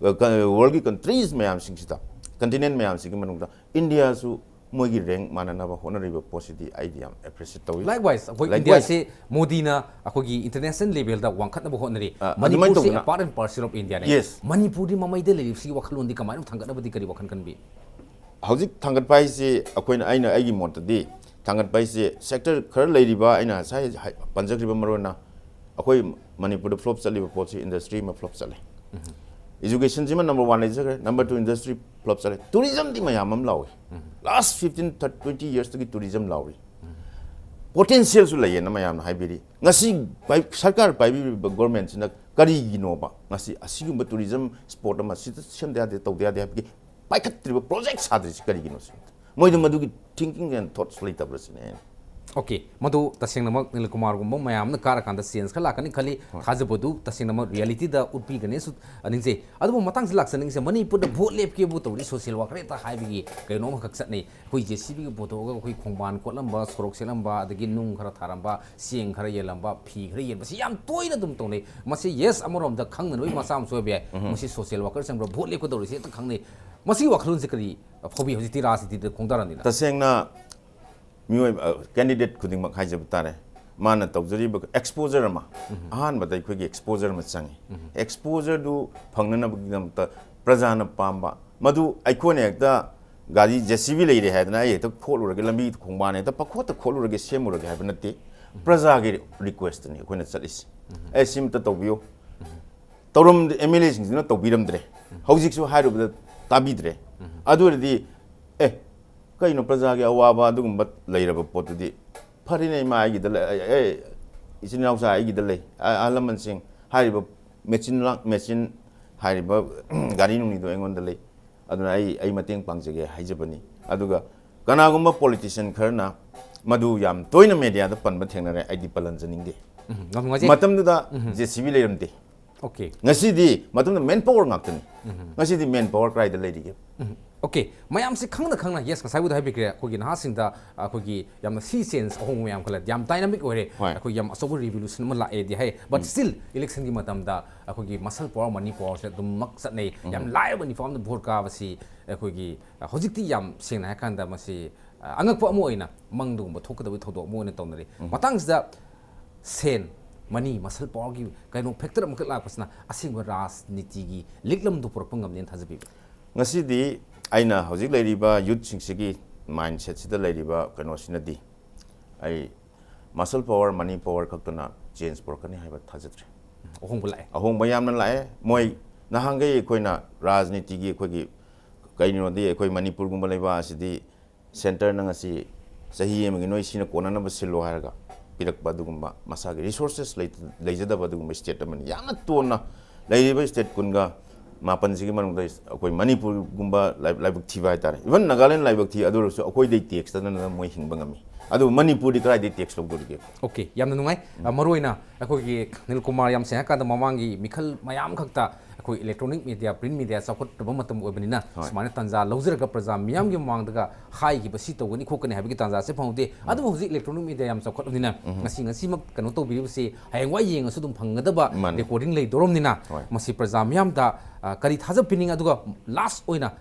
ꯑ, ꯀ-, world ꯒꯤ countries ꯃꯌꯥꯝꯁꯤꯡꯁꯤꯗ, continent ꯃꯌꯥꯝꯁꯤꯒꯤ ꯃꯅꯨꯡꯗ ꯏꯟꯗꯤꯌꯥꯁꯨ ꯃꯣꯏꯒꯤ rank ꯃꯥꯟꯅꯅꯕ ꯍꯣꯠꯅꯔꯤꯕ ꯄꯣꯠꯁꯤꯗꯤ ꯑꯩꯗꯤ ꯌꯥꯝ appreciate ꯇꯧꯏ꯫ Likewise, ꯑꯩꯈꯣꯏ Likewise. ꯏꯟꯗꯤꯌꯥꯁꯦ ꯃꯣꯗꯤꯅ ꯑꯩꯈꯣꯏꯒꯤ international level ꯗ ꯋꯥꯡꯈꯠꯅꯕ ꯍꯣꯠꯅꯔꯤ꯫ ꯑ, ꯑꯗꯨꯃꯥꯏꯅ ꯃꯅꯤꯄꯨꯔꯁꯤ ꯇꯧꯗꯅ a part and parcel of India ꯅꯦ꯫ Yes. ꯃꯅꯤꯄꯨꯔꯗꯤ ꯃꯃꯩꯗ ꯂꯩꯔꯤꯕꯁꯤꯒꯤ ꯋꯥꯈꯜꯂꯣꯟꯗꯤ ꯀꯃꯥꯏꯅ ꯊꯥꯡꯒꯠꯅꯕꯗꯤ ꯀꯔꯤ ꯋꯥꯈꯜ ꯈꯟꯕꯤ? ꯍꯧꯖꯤꯛ ꯊꯥꯡꯒꯠꯄ ꯍꯥꯏꯁꯤ ꯑꯩꯈꯣꯏꯅ, ꯑꯩꯅ, ꯑꯩꯒꯤ ꯃꯣꯠꯇꯗꯤ ꯊꯥꯡꯒꯠꯄ ꯍꯥꯏꯁꯤ sector ꯈꯔ ꯂꯩꯔꯤꯕ, ꯑꯩꯅ ꯉꯁꯥꯏ ꯍꯥꯏ-, ꯄꯟꯖꯈ꯭ꯔꯤꯕ ꯃꯔꯨ ꯑꯣꯏꯅ ꯑꯩꯈꯣꯏ ꯃꯅꯤꯄꯨꯔꯗ flop ꯆꯠꯂꯤꯕ ꯄꯣꯠꯁꯤ industry ꯑꯃ flop ꯆꯠꯂꯦ꯫ Education ꯁꯤꯃ number one ꯂꯩꯖꯈ꯭ꯔꯦ, number two industry flop ꯆꯠꯂꯦ, tourism ꯗꯤ ꯃꯌꯥꯝ ꯑꯃ ꯂꯥꯎꯏ꯫ Last fifteen, thirty, twenty years ꯇꯒꯤ tourism ꯂꯥꯎꯔꯤ꯫ Potential ꯁꯨ ꯂꯩꯌꯦꯅ ꯃꯌꯥꯝꯅ ꯍꯥꯏꯕꯤꯔꯤ꯫ ꯉꯁꯤ ꯄꯥꯏ-, ꯁꯔꯀꯥꯔ ꯄꯥꯏꯕꯤꯔꯤꯕ government ꯁꯤꯅ ꯀꯔꯤꯒꯤꯅꯣꯕ ꯉꯁꯤ ꯑꯁꯤꯒꯨꯝꯕ tourism spot ꯑꯃ ꯁꯤꯗ ꯁꯦꯝꯗ ꯌꯥꯗꯦ, ꯇꯧꯗ ꯌꯥꯗꯦ ꯍꯥꯏꯕꯒꯤ ꯄꯥꯏꯈꯠꯇ꯭ꯔꯤꯕ, project ꯁꯥꯗ꯭ꯔꯤꯁꯤ ꯀꯔꯤꯒꯤꯅꯣ ꯁꯤꯅꯤ꯫ ꯃꯣꯏꯗ ꯃꯗꯨꯒꯤ thinking and thoughts ꯂꯩꯇꯕ꯭ꯔꯥ ꯁꯤꯅꯤ ꯑꯩꯅ꯫ Okay, ꯃꯗꯨ ꯇꯁꯦꯡꯅꯃꯛ ꯅꯤꯜꯀꯨꯃꯥꯔꯒꯨꯝꯕ ꯃꯌꯥꯝꯅ ꯀꯥꯔꯀꯥꯟꯗ change ꯈꯔ ꯂꯥꯛꯀꯅꯤ ꯈꯜꯂꯤ꯫ ꯊꯥꯖꯕꯗꯨ ꯇꯁꯦꯡꯅꯃꯛ reality ꯗ ꯎꯠꯄꯤꯒꯅꯤꯁꯨ ꯅꯤꯡꯖꯩ꯫ ꯑꯗꯨꯕꯨ ꯃꯇꯥꯡꯁꯤꯗ ꯂꯥꯛꯆꯅꯤꯡꯉꯤꯁꯦ, ꯃꯅꯤꯄꯨꯔꯗ vote ꯂꯦꯞꯀꯦꯕꯨ ꯇꯧꯔꯤ, social worker ꯍꯦꯛꯇ ꯍꯥꯏꯕꯒꯤ ꯀꯩꯅꯣ ꯑꯃꯈꯛ ꯆꯠꯅꯩ꯫ ꯑꯩꯈꯣꯏ JCB ꯒ ꯄꯨꯊꯣꯛꯑꯒ ꯑꯩꯈꯣꯏ ꯈꯣꯡꯕꯥꯟ ꯀꯣꯠꯂꯝꯕ, ꯁꯣꯔꯣꯛ ꯁꯦꯠꯂꯝꯕ, ꯑꯗꯒꯤ ꯅꯨꯡ ꯈꯔ ꯊꯥꯔꯝꯕ, ꯆꯦꯡ ꯈꯔ ꯌꯦꯜꯂꯝꯕ, ꯐꯤ ꯈꯔ ꯌꯦꯟꯕ, ꯁꯤ ꯌꯥꯝ ꯇꯣꯏꯅ ꯑꯗꯨꯝ ꯇꯧꯅꯩ꯫ ꯃꯁꯤ, yes, ꯑꯃꯔꯣꯝꯗ ꯈꯪꯗꯅꯕꯒꯤ ꯃꯆꯥ ꯑꯃꯁꯨ ꯑꯣꯏꯕ ꯌꯥꯏ꯫ ꯃꯁꯤ social worker ꯆꯪꯕ꯭ꯔꯥ, vote ꯂꯦꯞꯀꯗꯧꯔꯤꯁꯦ ꯍꯦꯛꯇ ꯈꯪꯅꯩ꯫ ꯃꯁꯤꯒꯤ ꯋꯥꯈꯜꯂꯣꯟꯁꯦ ꯀꯔꯤ ꯐꯥꯎꯕꯤ? ꯍꯧꯖꯤꯛꯇꯤ ꯔꯥꯖꯅꯤꯇꯤꯗ ꯈꯣꯡꯗꯥꯔꯕꯅꯤꯅ꯫ ꯇꯁꯦꯡꯅ ꯃꯤꯑꯣꯏꯕ, ꯑ, candidate ꯈꯨꯗꯤꯡꯃꯛ ꯍꯥꯏꯖꯕ ꯇꯥꯔꯦ, ꯃꯥꯅ ꯇꯧꯖꯔꯤꯕ exposure ꯑꯃ, ꯑꯍꯥꯟꯕꯗ ꯑꯩꯈꯣꯏꯒꯤ exposure ꯑꯃ ꯆꯪꯉꯤ꯫ Exposure ꯗꯨ ꯐꯪꯅꯅꯕꯒꯤꯗꯃꯛꯇ ꯄ꯭ꯔꯖꯥꯅ ꯄꯥꯝꯕ, ꯃꯗꯨ ꯑꯩꯈꯣꯏꯅ ꯍꯦꯛꯇ ꯒꯥꯔꯤ JCB ꯂꯩꯔꯦ ꯍꯥꯏꯗꯅ ꯑꯩ ꯍꯦꯛꯇ ꯈꯣꯠꯂꯨꯔꯒꯦ, ꯂꯝꯕꯤ ꯈꯣꯡꯕꯥꯟ ꯍꯦꯛꯇ ꯄꯪꯈꯣꯠꯇ ꯈꯣꯠꯂꯨꯔꯒꯦ, ꯁꯦꯝꯃꯨꯔꯒꯦ ꯍꯥꯏꯕ ꯅꯠꯇꯦ꯫ ꯄ꯭ꯔꯖꯥꯒꯤ request ꯅꯤ ꯑꯩꯈꯣꯏꯅ ꯆꯠꯂꯤꯁꯦ꯫ ꯑꯦ, ꯁꯤꯃꯇ ꯇꯧꯕꯤꯌꯨ꯫ ꯇꯧꯔꯝ ꯑꯦꯝ ꯑꯦꯜ ꯑꯦꯁꯤꯡꯁꯤꯅ ꯇꯧꯕꯤꯔꯝꯗ꯭ꯔꯦ꯫ ꯍꯧꯖꯤꯛꯁꯨ ꯍꯥꯏꯔꯨꯕꯗ ꯇꯥꯕꯤꯗ꯭ꯔꯦ꯫ ꯑꯗꯨ ꯑꯣꯏꯔꯗꯤ ꯑꯦ, ꯀꯩꯅꯣ, ꯄ꯭ꯔꯖꯥꯒꯤ ꯑꯋꯥꯕ ꯑꯗꯨꯒꯨꯝꯕ ꯂꯩꯔꯕ ꯄꯣꯠꯇꯨꯗꯤ ꯐꯔꯦꯅꯦ, ꯏꯃꯥ ꯑꯩꯒꯤꯗ ꯂꯩ, ꯑꯦ, ꯑꯦ, ꯏꯆꯤꯟ ꯏꯅꯥꯎꯆꯥ ꯑꯩꯒꯤꯗ ꯂꯩ, ꯑ-, ꯑꯍꯜ ꯂꯃꯟꯁꯤꯡ, ꯍꯥꯏꯔꯤꯕ ꯃꯦꯆꯤꯟ ꯂꯥꯡ-, ꯃꯦꯆꯤꯟ, ꯍꯥꯏꯔꯤꯕ ꯒꯥꯔꯤ ꯅꯨꯡꯂꯤꯗꯣ ꯑꯩꯉꯣꯟꯗ ꯂꯩ, ꯑꯗꯨꯅ ꯑꯩ, ꯑꯩ ꯃꯇꯦꯡ ꯄꯥꯡꯖꯒꯦ ꯍꯥꯏꯖꯕꯅꯤ꯫ ꯑꯗꯨꯒ ꯀꯅꯥꯒꯨꯝꯕ ꯄꯣꯂꯤꯇꯤꯁꯤꯌꯥꯟ ꯈꯔꯅ ꯃꯗꯨ ꯌꯥꯝ ꯇꯣꯏꯅ ꯃꯦꯗꯤꯌꯥꯗ ꯄꯟꯕ ꯊꯦꯡꯅꯔꯦ, ꯑꯩꯗꯤ ꯄꯜꯍꯟꯖꯅꯤꯡꯗꯦ꯫ ꯎꯝ, ꯌꯥꯝ ꯅꯨꯡꯉꯥꯏꯖꯩ꯫ ꯃꯇꯝꯗꯨꯗ ꯎꯝ꯫ ꯖꯦ ꯁꯤ ꯕꯤ ꯂꯩꯔꯝꯗꯦ꯫ ꯑꯣꯀꯦ꯫ ꯉꯁꯤꯗꯤ ꯃꯇꯝꯗ ꯃꯦꯟ ꯄꯥꯋꯔ ꯉꯥꯛꯇꯅꯤ꯫ ꯎꯝ꯫ ꯉꯁꯤꯗꯤ ꯃꯦꯟ ꯄꯥꯋꯔ ꯀꯗꯥꯏꯗ ꯂꯩꯔꯤꯒꯦ? ꯎꯝ꯫ ꯑꯣꯀꯦ, ꯃꯌꯥꯝꯁꯦ ꯈꯪꯅ ꯈꯪꯅ, ꯌꯦꯁ, ꯉꯁꯥꯏꯕꯨꯗꯤ ꯍꯥꯏꯕꯤꯈ꯭ꯔꯦ, ꯑꯩꯈꯣꯏꯒꯤ ꯅꯍꯥꯁꯤꯡꯗ ꯑꯩꯈꯣꯏꯒꯤ ꯌꯥꯝꯅ ꯁꯤ ꯆꯦꯟꯖ ꯑꯍꯣꯡꯕ ꯃꯌꯥꯝ ꯈꯜꯂꯦ, ꯌꯥꯝ ꯗꯥꯏꯅꯥꯃꯤꯛ ꯑꯣꯏꯔꯦ, ꯍꯣꯏ꯫ ꯑꯩꯈꯣꯏ ꯌꯥꯝ ꯑꯆꯧꯕ ꯔꯤꯚꯣꯂꯨꯁꯟ ꯑꯃ ꯂꯥꯛꯑꯦꯗꯤ ꯍꯥꯏ, ꯕꯠ ꯎꯝ꯫ ꯁ꯭ꯇꯤꯜ ꯏꯂꯦꯛꯁꯟꯒꯤ ꯃꯇꯝꯗ ꯑꯩꯈꯣꯏꯒꯤ ꯃꯁꯜ ꯄꯥꯋꯔ, ꯃꯅꯤ ꯄꯥꯋꯔꯁꯦ ꯑꯗꯨꯝꯃꯛ ꯆꯠꯅꯩ꯫ ꯌꯥꯝ ꯎꯝ꯫ ꯂꯥꯏꯔꯕ ꯅꯤꯐꯥꯝꯗ ꯚꯣꯠ ꯀꯥꯕꯁꯤ ꯑꯩꯈꯣꯏꯒꯤ, ꯑ, ꯍꯧꯖꯤꯛꯇꯤ ꯌꯥꯝ ꯁꯦꯡꯅ ꯍꯥꯏꯔꯀꯥꯟꯗ ꯃꯁꯤ, ꯑ, ꯑꯉꯛꯄ ꯑꯃ ꯑꯣꯏꯅ, ꯃꯪꯗꯒꯨꯝꯕ ꯊꯣꯛꯀꯗꯕꯒꯤ ꯊꯧꯗꯣꯛ ꯑꯃ ꯑꯣꯏꯅ ꯇꯧꯅꯔꯤ꯫ ꯎꯝ꯫ ꯃꯇꯥꯡꯁꯤꯗ ꯁꯦꯟ, ꯃꯅꯤ, ꯃꯁꯜ ꯄꯥꯋꯔꯒꯤ ꯀꯩꯅꯣ ꯐꯦꯛꯇꯔ ꯑꯃꯈꯛ ꯂꯥꯛꯄꯁꯤꯅ ꯑꯁꯦꯡꯕ ꯔꯥꯖꯅꯤꯇꯤꯒꯤ ꯂꯤꯛꯂꯝꯗꯨ ꯄꯨꯔꯛꯄ ꯉꯝꯅꯦꯅ ꯊꯥꯖꯕꯤꯕ꯭ꯔꯥ? ꯉꯁꯤꯗꯤ ꯑꯩꯅ ꯍꯧꯖꯤꯛ ꯂꯩꯔꯤꯕ ꯌꯨꯠꯁꯤꯡꯁꯤꯒꯤ ꯃꯥꯏꯟꯁꯦꯠꯁꯤꯗ ꯂꯩꯔꯤꯕ ꯀꯩꯅꯣꯁꯤꯅꯗꯤ, ꯑꯩ ꯃꯁꯜ ꯄꯥꯋꯔ, ꯃꯅꯤ ꯄꯥꯋꯔ ꯈꯛꯇꯅ ꯆꯦꯟꯖ ꯄꯨꯔꯛꯀꯅꯤ ꯍꯥꯏꯕ ꯊꯥꯖꯗ꯭ꯔꯦ꯫ ꯑꯍꯣꯡꯕ ꯂꯥꯛꯑꯦ꯫ ꯑꯍꯣꯡꯕ ꯌꯥꯝꯅ ꯂꯥꯛꯑꯦ꯫ ꯃꯣꯏ ꯅꯍꯥꯟꯈꯩ ꯑꯩꯈꯣꯏꯅ ꯔꯥꯖꯅꯤꯇꯤꯒꯤ ꯑꯩꯈꯣꯏꯒꯤ, ꯀꯩꯅꯣꯗꯤ ꯑꯩꯈꯣꯏ ꯃꯅꯤꯄꯨꯔꯒꯨꯝꯕ ꯂꯩꯕꯥꯛ ꯑꯁꯤꯗꯤ ꯁꯦꯟꯇꯔꯅ ꯉꯁꯤ ꯆꯍꯤ ꯑꯃꯒꯤ ꯅꯣꯏ ꯁꯤꯅ ꯀꯣꯟꯅꯅꯕ ꯁꯤꯜꯂꯣ ꯍꯥꯏꯔꯒ ꯄꯤꯔꯛꯄ ꯑꯗꯨꯒꯨꯝꯕ, ꯃꯁꯥꯒꯤ ꯔꯤꯁꯣꯔꯁꯦꯁ ꯂꯩꯖꯗꯕ ꯑꯗꯨꯒꯨꯝꯕ ꯁ꯭ꯇꯦꯠ ꯑꯃꯅꯤ꯫ ꯌꯥꯝꯅ ꯇꯣꯟꯅ ꯂꯩꯔꯤꯕ ꯁ꯭ꯇꯦꯠ ꯀꯨꯟꯒ ꯃꯥꯄꯟꯁꯤꯒꯤ ꯃꯅꯨꯡꯗ ꯑꯩꯈꯣꯏ ꯃꯅꯤꯄꯨꯔꯒꯨꯝꯕ ꯂꯥꯏ-, ꯂꯥꯏꯕꯛ ꯊꯤꯕ ꯍꯥꯏꯇꯥꯔꯦ, ꯏꯚꯟ ꯅꯥꯒꯥꯂꯦꯟ ꯂꯥꯏꯕꯛ ꯊꯤ, ꯑꯗꯨ ꯑꯣꯏꯔꯁꯨ ꯑꯩꯈꯣꯏꯗꯩ ꯇꯦꯛꯁꯇ ꯅꯠꯇꯅ ꯃꯣꯏ ꯍꯤꯡꯕ ꯉꯝꯃꯤ꯫ ꯑꯗꯨ ꯃꯅꯤꯄꯨꯔꯗꯤ ꯀꯗꯥꯏꯗꯩ ꯇꯦꯛꯁ ꯂꯧꯗꯣꯔꯤꯒꯦ? ꯑꯣꯀꯦ, ꯌꯥꯝꯅ ꯅꯨꯡꯉꯥꯏ꯫ ꯑ, ꯃꯔꯨꯑꯣꯏꯅ ꯑꯩꯈꯣꯏꯒꯤ ꯅꯤꯜ ꯀꯨꯃꯥꯔ ꯌꯥꯝ ꯁꯦꯡꯅ ꯍꯥꯏꯔꯀꯥꯟꯗ ꯃꯃꯥꯡꯒꯤ ꯃꯤꯈꯜ ꯃꯌꯥꯝ ꯈꯛꯇ ꯑꯩꯈꯣꯏ ꯏꯂꯦꯛꯇ꯭ꯔꯣꯅꯤꯛ ꯃꯦꯗꯤꯌꯥ, ꯄ꯭ꯔꯤꯟꯠ ꯃꯦꯗꯤꯌꯥ ꯆꯥꯎꯈꯠꯇꯕ ꯃꯇꯝ ꯑꯣꯏꯕꯅꯤꯅ ꯍꯣꯏ꯫ ꯁꯨꯃꯥꯏꯅ ꯇꯥꯟꯖꯥ ꯂꯧꯖꯔꯒ ꯄ꯭ꯔꯖꯥ ꯃꯤꯌꯥꯝꯒꯤ ꯃꯃꯥꯡꯗꯒ ꯍꯥꯏꯈꯤꯕ ꯁꯤ ꯇꯧꯒꯅꯤ ꯈꯣꯠꯀꯅꯤ ꯍꯥꯏꯕꯒꯤ ꯇꯥꯟꯖꯥꯁꯦ ꯐꯪꯍꯧꯗꯦ꯫ ꯎꯝ꯫ ꯑꯗꯨꯕꯨ ꯍꯧꯖꯤꯛ ꯏꯂꯦꯛꯇ꯭ꯔꯣꯅꯤꯛ ꯃꯦꯗꯤꯌꯥ ꯌꯥꯝ ꯆꯥꯎꯈꯠꯂꯕꯅꯤꯅ ꯎꯝ꯫ ꯉꯁꯤ, ꯉꯁꯤꯃꯛ ꯀꯩꯅꯣ ꯇꯧꯕꯤꯔꯤꯕꯁꯤ ꯍꯌꯦꯡꯋꯥꯏ ꯌꯦꯡꯉꯁꯨ ꯑꯗꯨꯝ ꯐꯪꯒꯗꯕ ꯃꯥꯅꯤ꯫ ꯔꯦꯀꯣꯔꯗꯤꯡ ꯂꯩꯗꯧꯔꯕꯅꯤꯅ ꯍꯣꯏ꯫ ꯃꯁꯤ ꯄ꯭ꯔꯖꯥ ꯃꯤꯌꯥꯝꯗ, ꯑ, ꯀꯔꯤ ꯊꯥꯖꯕ ꯄꯤꯅꯤꯡꯉꯤ? ꯑꯗꯨꯒ ꯂꯥꯁ ꯑꯣꯏꯅ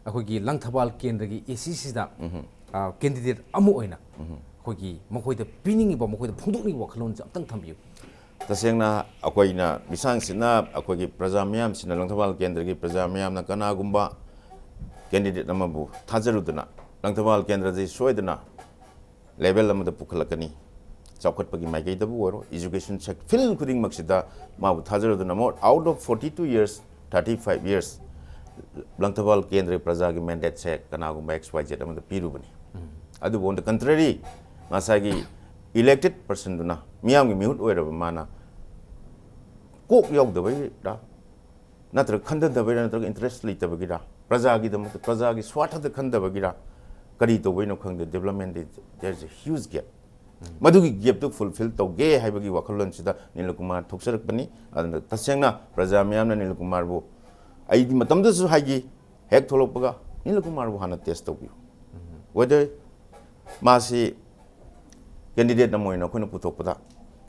ꯑꯩꯈꯣꯏꯒꯤ ꯂꯪꯊꯕꯥꯜ ꯀꯦꯟꯗ꯭ꯔꯒꯤ ꯑꯦ ꯁꯤ ꯁꯤꯗ, ꯎꯝ꯫ ꯑ, ꯀꯦꯟꯗꯤꯗꯦꯠ ꯑꯃ ꯑꯣꯏꯅ ꯎꯝ꯫ ꯑꯩꯈꯣꯏꯒꯤ ꯃꯈꯣꯏꯗ ꯄꯤꯅꯤꯡꯉꯤꯕ, ꯃꯈꯣꯏꯗ ꯐꯣꯡꯗꯣꯛꯅꯤꯡꯉꯤꯕ ꯋꯥꯈꯜꯂꯣꯟꯁꯦ ꯑꯝꯇꯪ ꯊꯝꯕꯤꯌꯨ꯫ ꯇꯁꯦꯡꯅ ꯑꯩꯈꯣꯏꯅ ꯃꯤꯁꯥꯡꯁꯤꯠꯅ, ꯑꯩꯈꯣꯏꯒꯤ ꯄ꯭ꯔꯖꯥ ꯃꯤꯌꯥꯝꯁꯤꯅ, ꯂꯪꯊꯕꯥꯜ ꯀꯦꯟꯗ꯭ꯔꯒꯤ ꯄ꯭ꯔꯖꯥ ꯃꯤꯌꯥꯝꯅ ꯀꯅꯥꯒꯨꯝꯕ ꯀꯦꯟꯗꯤꯗꯦꯠ ꯑꯃꯕꯨ ꯊꯥꯖꯔꯨꯗꯅ, ꯂꯪꯊꯕꯥꯜ ꯀꯦꯟꯗ꯭ꯔꯗꯤ ꯁꯣꯏꯗꯅ ꯂꯦꯚꯦꯜ ꯑꯃꯗ ꯄꯨꯈꯠꯂꯛꯀꯅꯤ, ꯆꯥꯎꯈꯠꯄꯒꯤ ꯃꯥꯏꯀꯩꯗꯕꯨ ꯑꯣꯏꯔꯣ, education field ꯈꯨꯗꯤꯡꯃꯛꯁꯤꯗ ꯃꯥꯕꯨ ꯊꯥꯖꯔꯗꯨꯅ, more out of forty two years, thirty five years, Langthabal ꯀꯦꯟꯗ꯭ꯔꯒꯤ ꯄ꯭ꯔꯖꯥꯒꯤ mandateꯁꯦ ꯀꯅꯥꯒꯨꯝꯕ X Y Z ꯑꯃꯗ ꯄꯤꯔꯨꯕꯅꯤ꯫ ꯑꯗꯨꯕꯨ on the contrary, ꯉꯁꯥꯏꯒꯤ elected personꯗꯨꯅ, ꯃꯤꯌꯥꯝꯒꯤ ꯃꯤꯍꯨꯠ ꯑꯣꯏꯔꯕ ꯃꯥꯅ, ꯀꯣꯛ ꯌꯥꯎꯗꯕꯩꯔꯥ, ꯅꯠꯇ꯭ꯔꯒ ꯈꯟꯊꯗꯕꯩꯔꯥ, ꯅꯠꯇ꯭ꯔꯒ interest ꯂꯩꯇꯕꯒꯤꯔꯥ, ꯄ꯭ꯔꯖꯥꯒꯤꯗꯃꯛꯇ, ꯄ꯭ꯔꯖꯥꯒꯤ ꯁ꯭ꯋꯥꯔꯊꯗ ꯈꯟꯗꯕꯒꯤꯔꯥ, ꯀꯔꯤ ꯇꯧꯕꯩꯅꯣ ꯈꯪꯗꯦ, development is, there is a huge gap꯫ ꯃꯗꯨꯒꯤ gapꯇꯨ fulfill ꯇꯧꯒꯦ ꯍꯥꯏꯕꯒꯤ ꯋꯥꯈꯜꯂꯣꯟꯁꯤꯗ ꯅꯤꯂꯀꯨꯃꯥꯔ ꯊꯣꯛꯆꯔꯛꯄꯅꯤ꯫ ꯑꯗꯨꯅ ꯇꯁꯦꯡꯅ ꯄ꯭ꯔꯖꯥ ꯃꯤꯌꯥꯝꯅ ꯅꯤꯂꯀꯨꯃꯥꯔꯕꯨ, ꯑꯩꯗꯤ ꯃꯇꯝꯗꯨꯗꯁꯨ ꯍꯥꯏꯈꯤ, ꯍꯦꯛ ꯊꯣꯛꯂꯛꯄꯒ ꯅꯤꯂꯀꯨꯃꯥꯔꯕꯨ ꯍꯥꯟꯅ test ꯇꯧꯕꯤꯌꯨ꯫ Whether ꯃꯥꯁꯤ candidate ꯑꯃ ꯑꯣꯏꯅ ꯑꯩꯈꯣꯏꯅ ꯄꯨꯊꯣꯛꯄꯗ,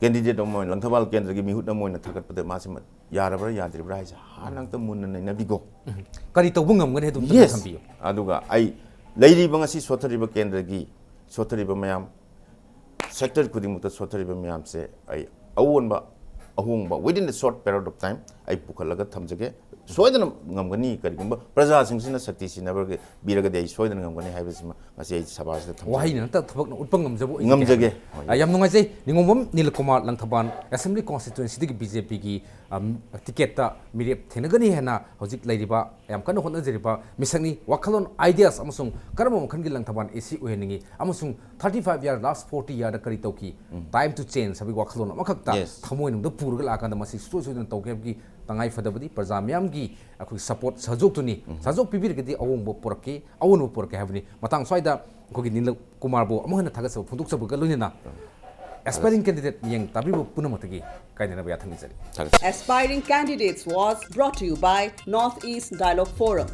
candidate ꯑꯃ ꯑꯣꯏꯅ, ꯂꯪꯊꯕꯥꯜ ꯀꯦꯟꯗ꯭ꯔꯒꯤ ꯃꯤꯍꯨꯠ ꯑꯃ ꯑꯣꯏꯅ ꯊꯥꯒꯠꯄꯗ ꯃꯥꯁꯤ ꯃ-, ꯌꯥꯔꯕ꯭ꯔꯥ ꯌꯥꯗ꯭ꯔꯤꯕ꯭ꯔꯥ ꯍꯥꯏꯁꯦ ꯍꯥꯟꯅ ꯑꯝꯇ ꯃꯨꯟꯅ ꯅꯩꯅꯕꯤꯀꯣ꯫ ꯀꯔꯤ ꯇꯧꯕ ꯉꯝꯒꯅꯤ ꯍꯥꯏꯗꯨ Yes꯫ ꯊꯝꯕꯤꯌꯨ꯫ ꯑꯗꯨꯒ ꯑꯩ ꯂꯩꯔꯤꯕ ꯉꯁꯤ ꯁꯣꯠꯊꯔꯤꯕ ꯀꯦꯟꯗ꯭ꯔꯒꯤ ꯁꯣꯠꯊꯔꯤꯕ ꯃꯌꯥꯝ, sector ꯈꯨꯗꯤꯡꯃꯛꯇ ꯁꯣꯠꯊꯔꯤꯕ ꯃꯌꯥꯝꯁꯦ ꯑꯩ ꯑꯑꯣꯟꯕ, ꯑꯍꯣꯡꯕ within the short period of time ꯑꯩ ꯄꯨꯈꯠꯂꯒ ꯊꯝꯖꯒꯦ꯫ ꯁꯣꯏꯗꯅ ꯉꯝꯒꯅꯤ꯫ ꯀꯔꯤꯒꯨꯝꯕ ꯄ꯭ꯔꯖꯥꯁꯤꯡꯁꯤꯅ ꯁꯛꯇꯤ ꯁꯤꯟꯅꯕꯒꯤ ꯄꯤꯔꯒꯗꯤ ꯑꯩ ꯁꯣꯏꯗꯅ ꯉꯝꯒꯅꯤ ꯍꯥꯏꯕꯁꯤꯃ ꯉꯁꯤ ꯑꯩ ꯁꯚꯥꯁꯤꯗ ꯊꯝꯖꯒꯦ꯫ ꯋꯥꯍꯩꯅ ꯅꯠꯇ ꯊꯕꯛꯅ ꯎꯠꯄ ꯉꯝꯖꯕ ꯑꯣꯏꯖꯒꯦ ꯉꯝꯖꯒꯦ꯫ ꯍꯥꯏꯕꯅꯤ꯫ ꯑ, ꯌꯥꯝ ꯅꯨꯡꯉꯥꯏꯖꯩ꯫ ꯅꯤꯉꯣꯝꯕꯝ ꯅꯤꯂꯀꯨꯃꯥꯔ, ꯂꯪꯊꯕꯥꯜ Assembly Constituencyꯗꯒꯤ BJPꯒꯤ, ꯑꯝ, ticketꯇ ꯃꯤꯔꯦꯞ ꯊꯦꯡꯅꯒꯅꯤ ꯍꯥꯏꯅ ꯍꯧꯖꯤꯛ ꯂꯩꯔꯤꯕ, ꯌꯥꯝ ꯀꯟꯅ ꯍꯣꯠꯅꯖꯔꯤꯕ ꯃꯤꯁꯛꯅꯤ꯫ ꯋꯥꯈꯜꯂꯣꯟ, ideas ꯑꯃꯁꯨꯡ ꯀꯔꯝꯕ ꯃꯈꯜꯒꯤ ꯂꯪꯊꯕꯥꯜ AC ꯑꯣꯏꯍꯟꯅꯤꯡꯉꯤ ꯑꯃꯁꯨꯡ thirty five year, last forty yearꯗ ꯀꯔꯤ ꯇꯧꯈꯤ? Time to change ꯍꯥꯏꯕꯒꯤ ꯋꯥꯈꯜꯂꯣꯟ ꯑꯃꯈꯛꯇ Yes꯫ ꯊꯃꯣꯏꯅꯨꯡꯗ ꯄꯨꯔꯒ ꯂꯥꯛꯑꯀꯥꯟꯗ ꯃꯁꯤ ꯁꯨꯡꯁꯣꯏ ꯁꯣꯏꯗꯅ ꯇꯧꯒꯦ ꯍꯥꯏꯕꯒꯤ ꯇꯉꯥꯏ ꯐꯗꯕꯗꯤ ꯄ꯭ꯔꯖꯥ ꯃꯤꯌꯥꯝꯒꯤ ꯑꯩꯈꯣꯏꯒꯤ support ꯁꯍꯖꯣꯛꯇꯨꯅꯤ꯫ ꯁꯍꯖꯣꯛ ꯄꯤꯕꯤꯔꯒꯗꯤ ꯑꯍꯣꯡꯕ ꯄꯨꯔꯛꯀꯦ, ꯑꯑꯣꯟꯕ ꯄꯨꯔꯛꯀꯦ ꯍꯥꯏꯕꯅꯤ꯫ ꯃꯇꯥꯡ ꯁ꯭ꯋꯥꯏꯗ ꯑꯩꯈꯣꯏꯒꯤ ꯅꯤꯂꯀꯨꯃꯥꯔꯕꯨ ꯑꯃꯨꯛ ꯍꯟꯅ ꯊꯥꯒꯠꯆꯕ ꯐꯣꯡꯗꯣꯛꯆꯕꯒ ꯂꯣꯏꯅꯅ aspiring candidate ꯌꯦꯡ ꯇꯥꯕꯤꯕ ꯄꯨꯝꯅꯃꯛꯇꯒꯤ ꯀꯥꯏꯅꯅꯕ ꯌꯥꯊꯪ ꯅꯤꯖꯔꯤ꯫ ꯊꯥꯒꯠꯆꯔꯤ꯫ Aspiring Candidates was brought to you by North East Dialogue Forum.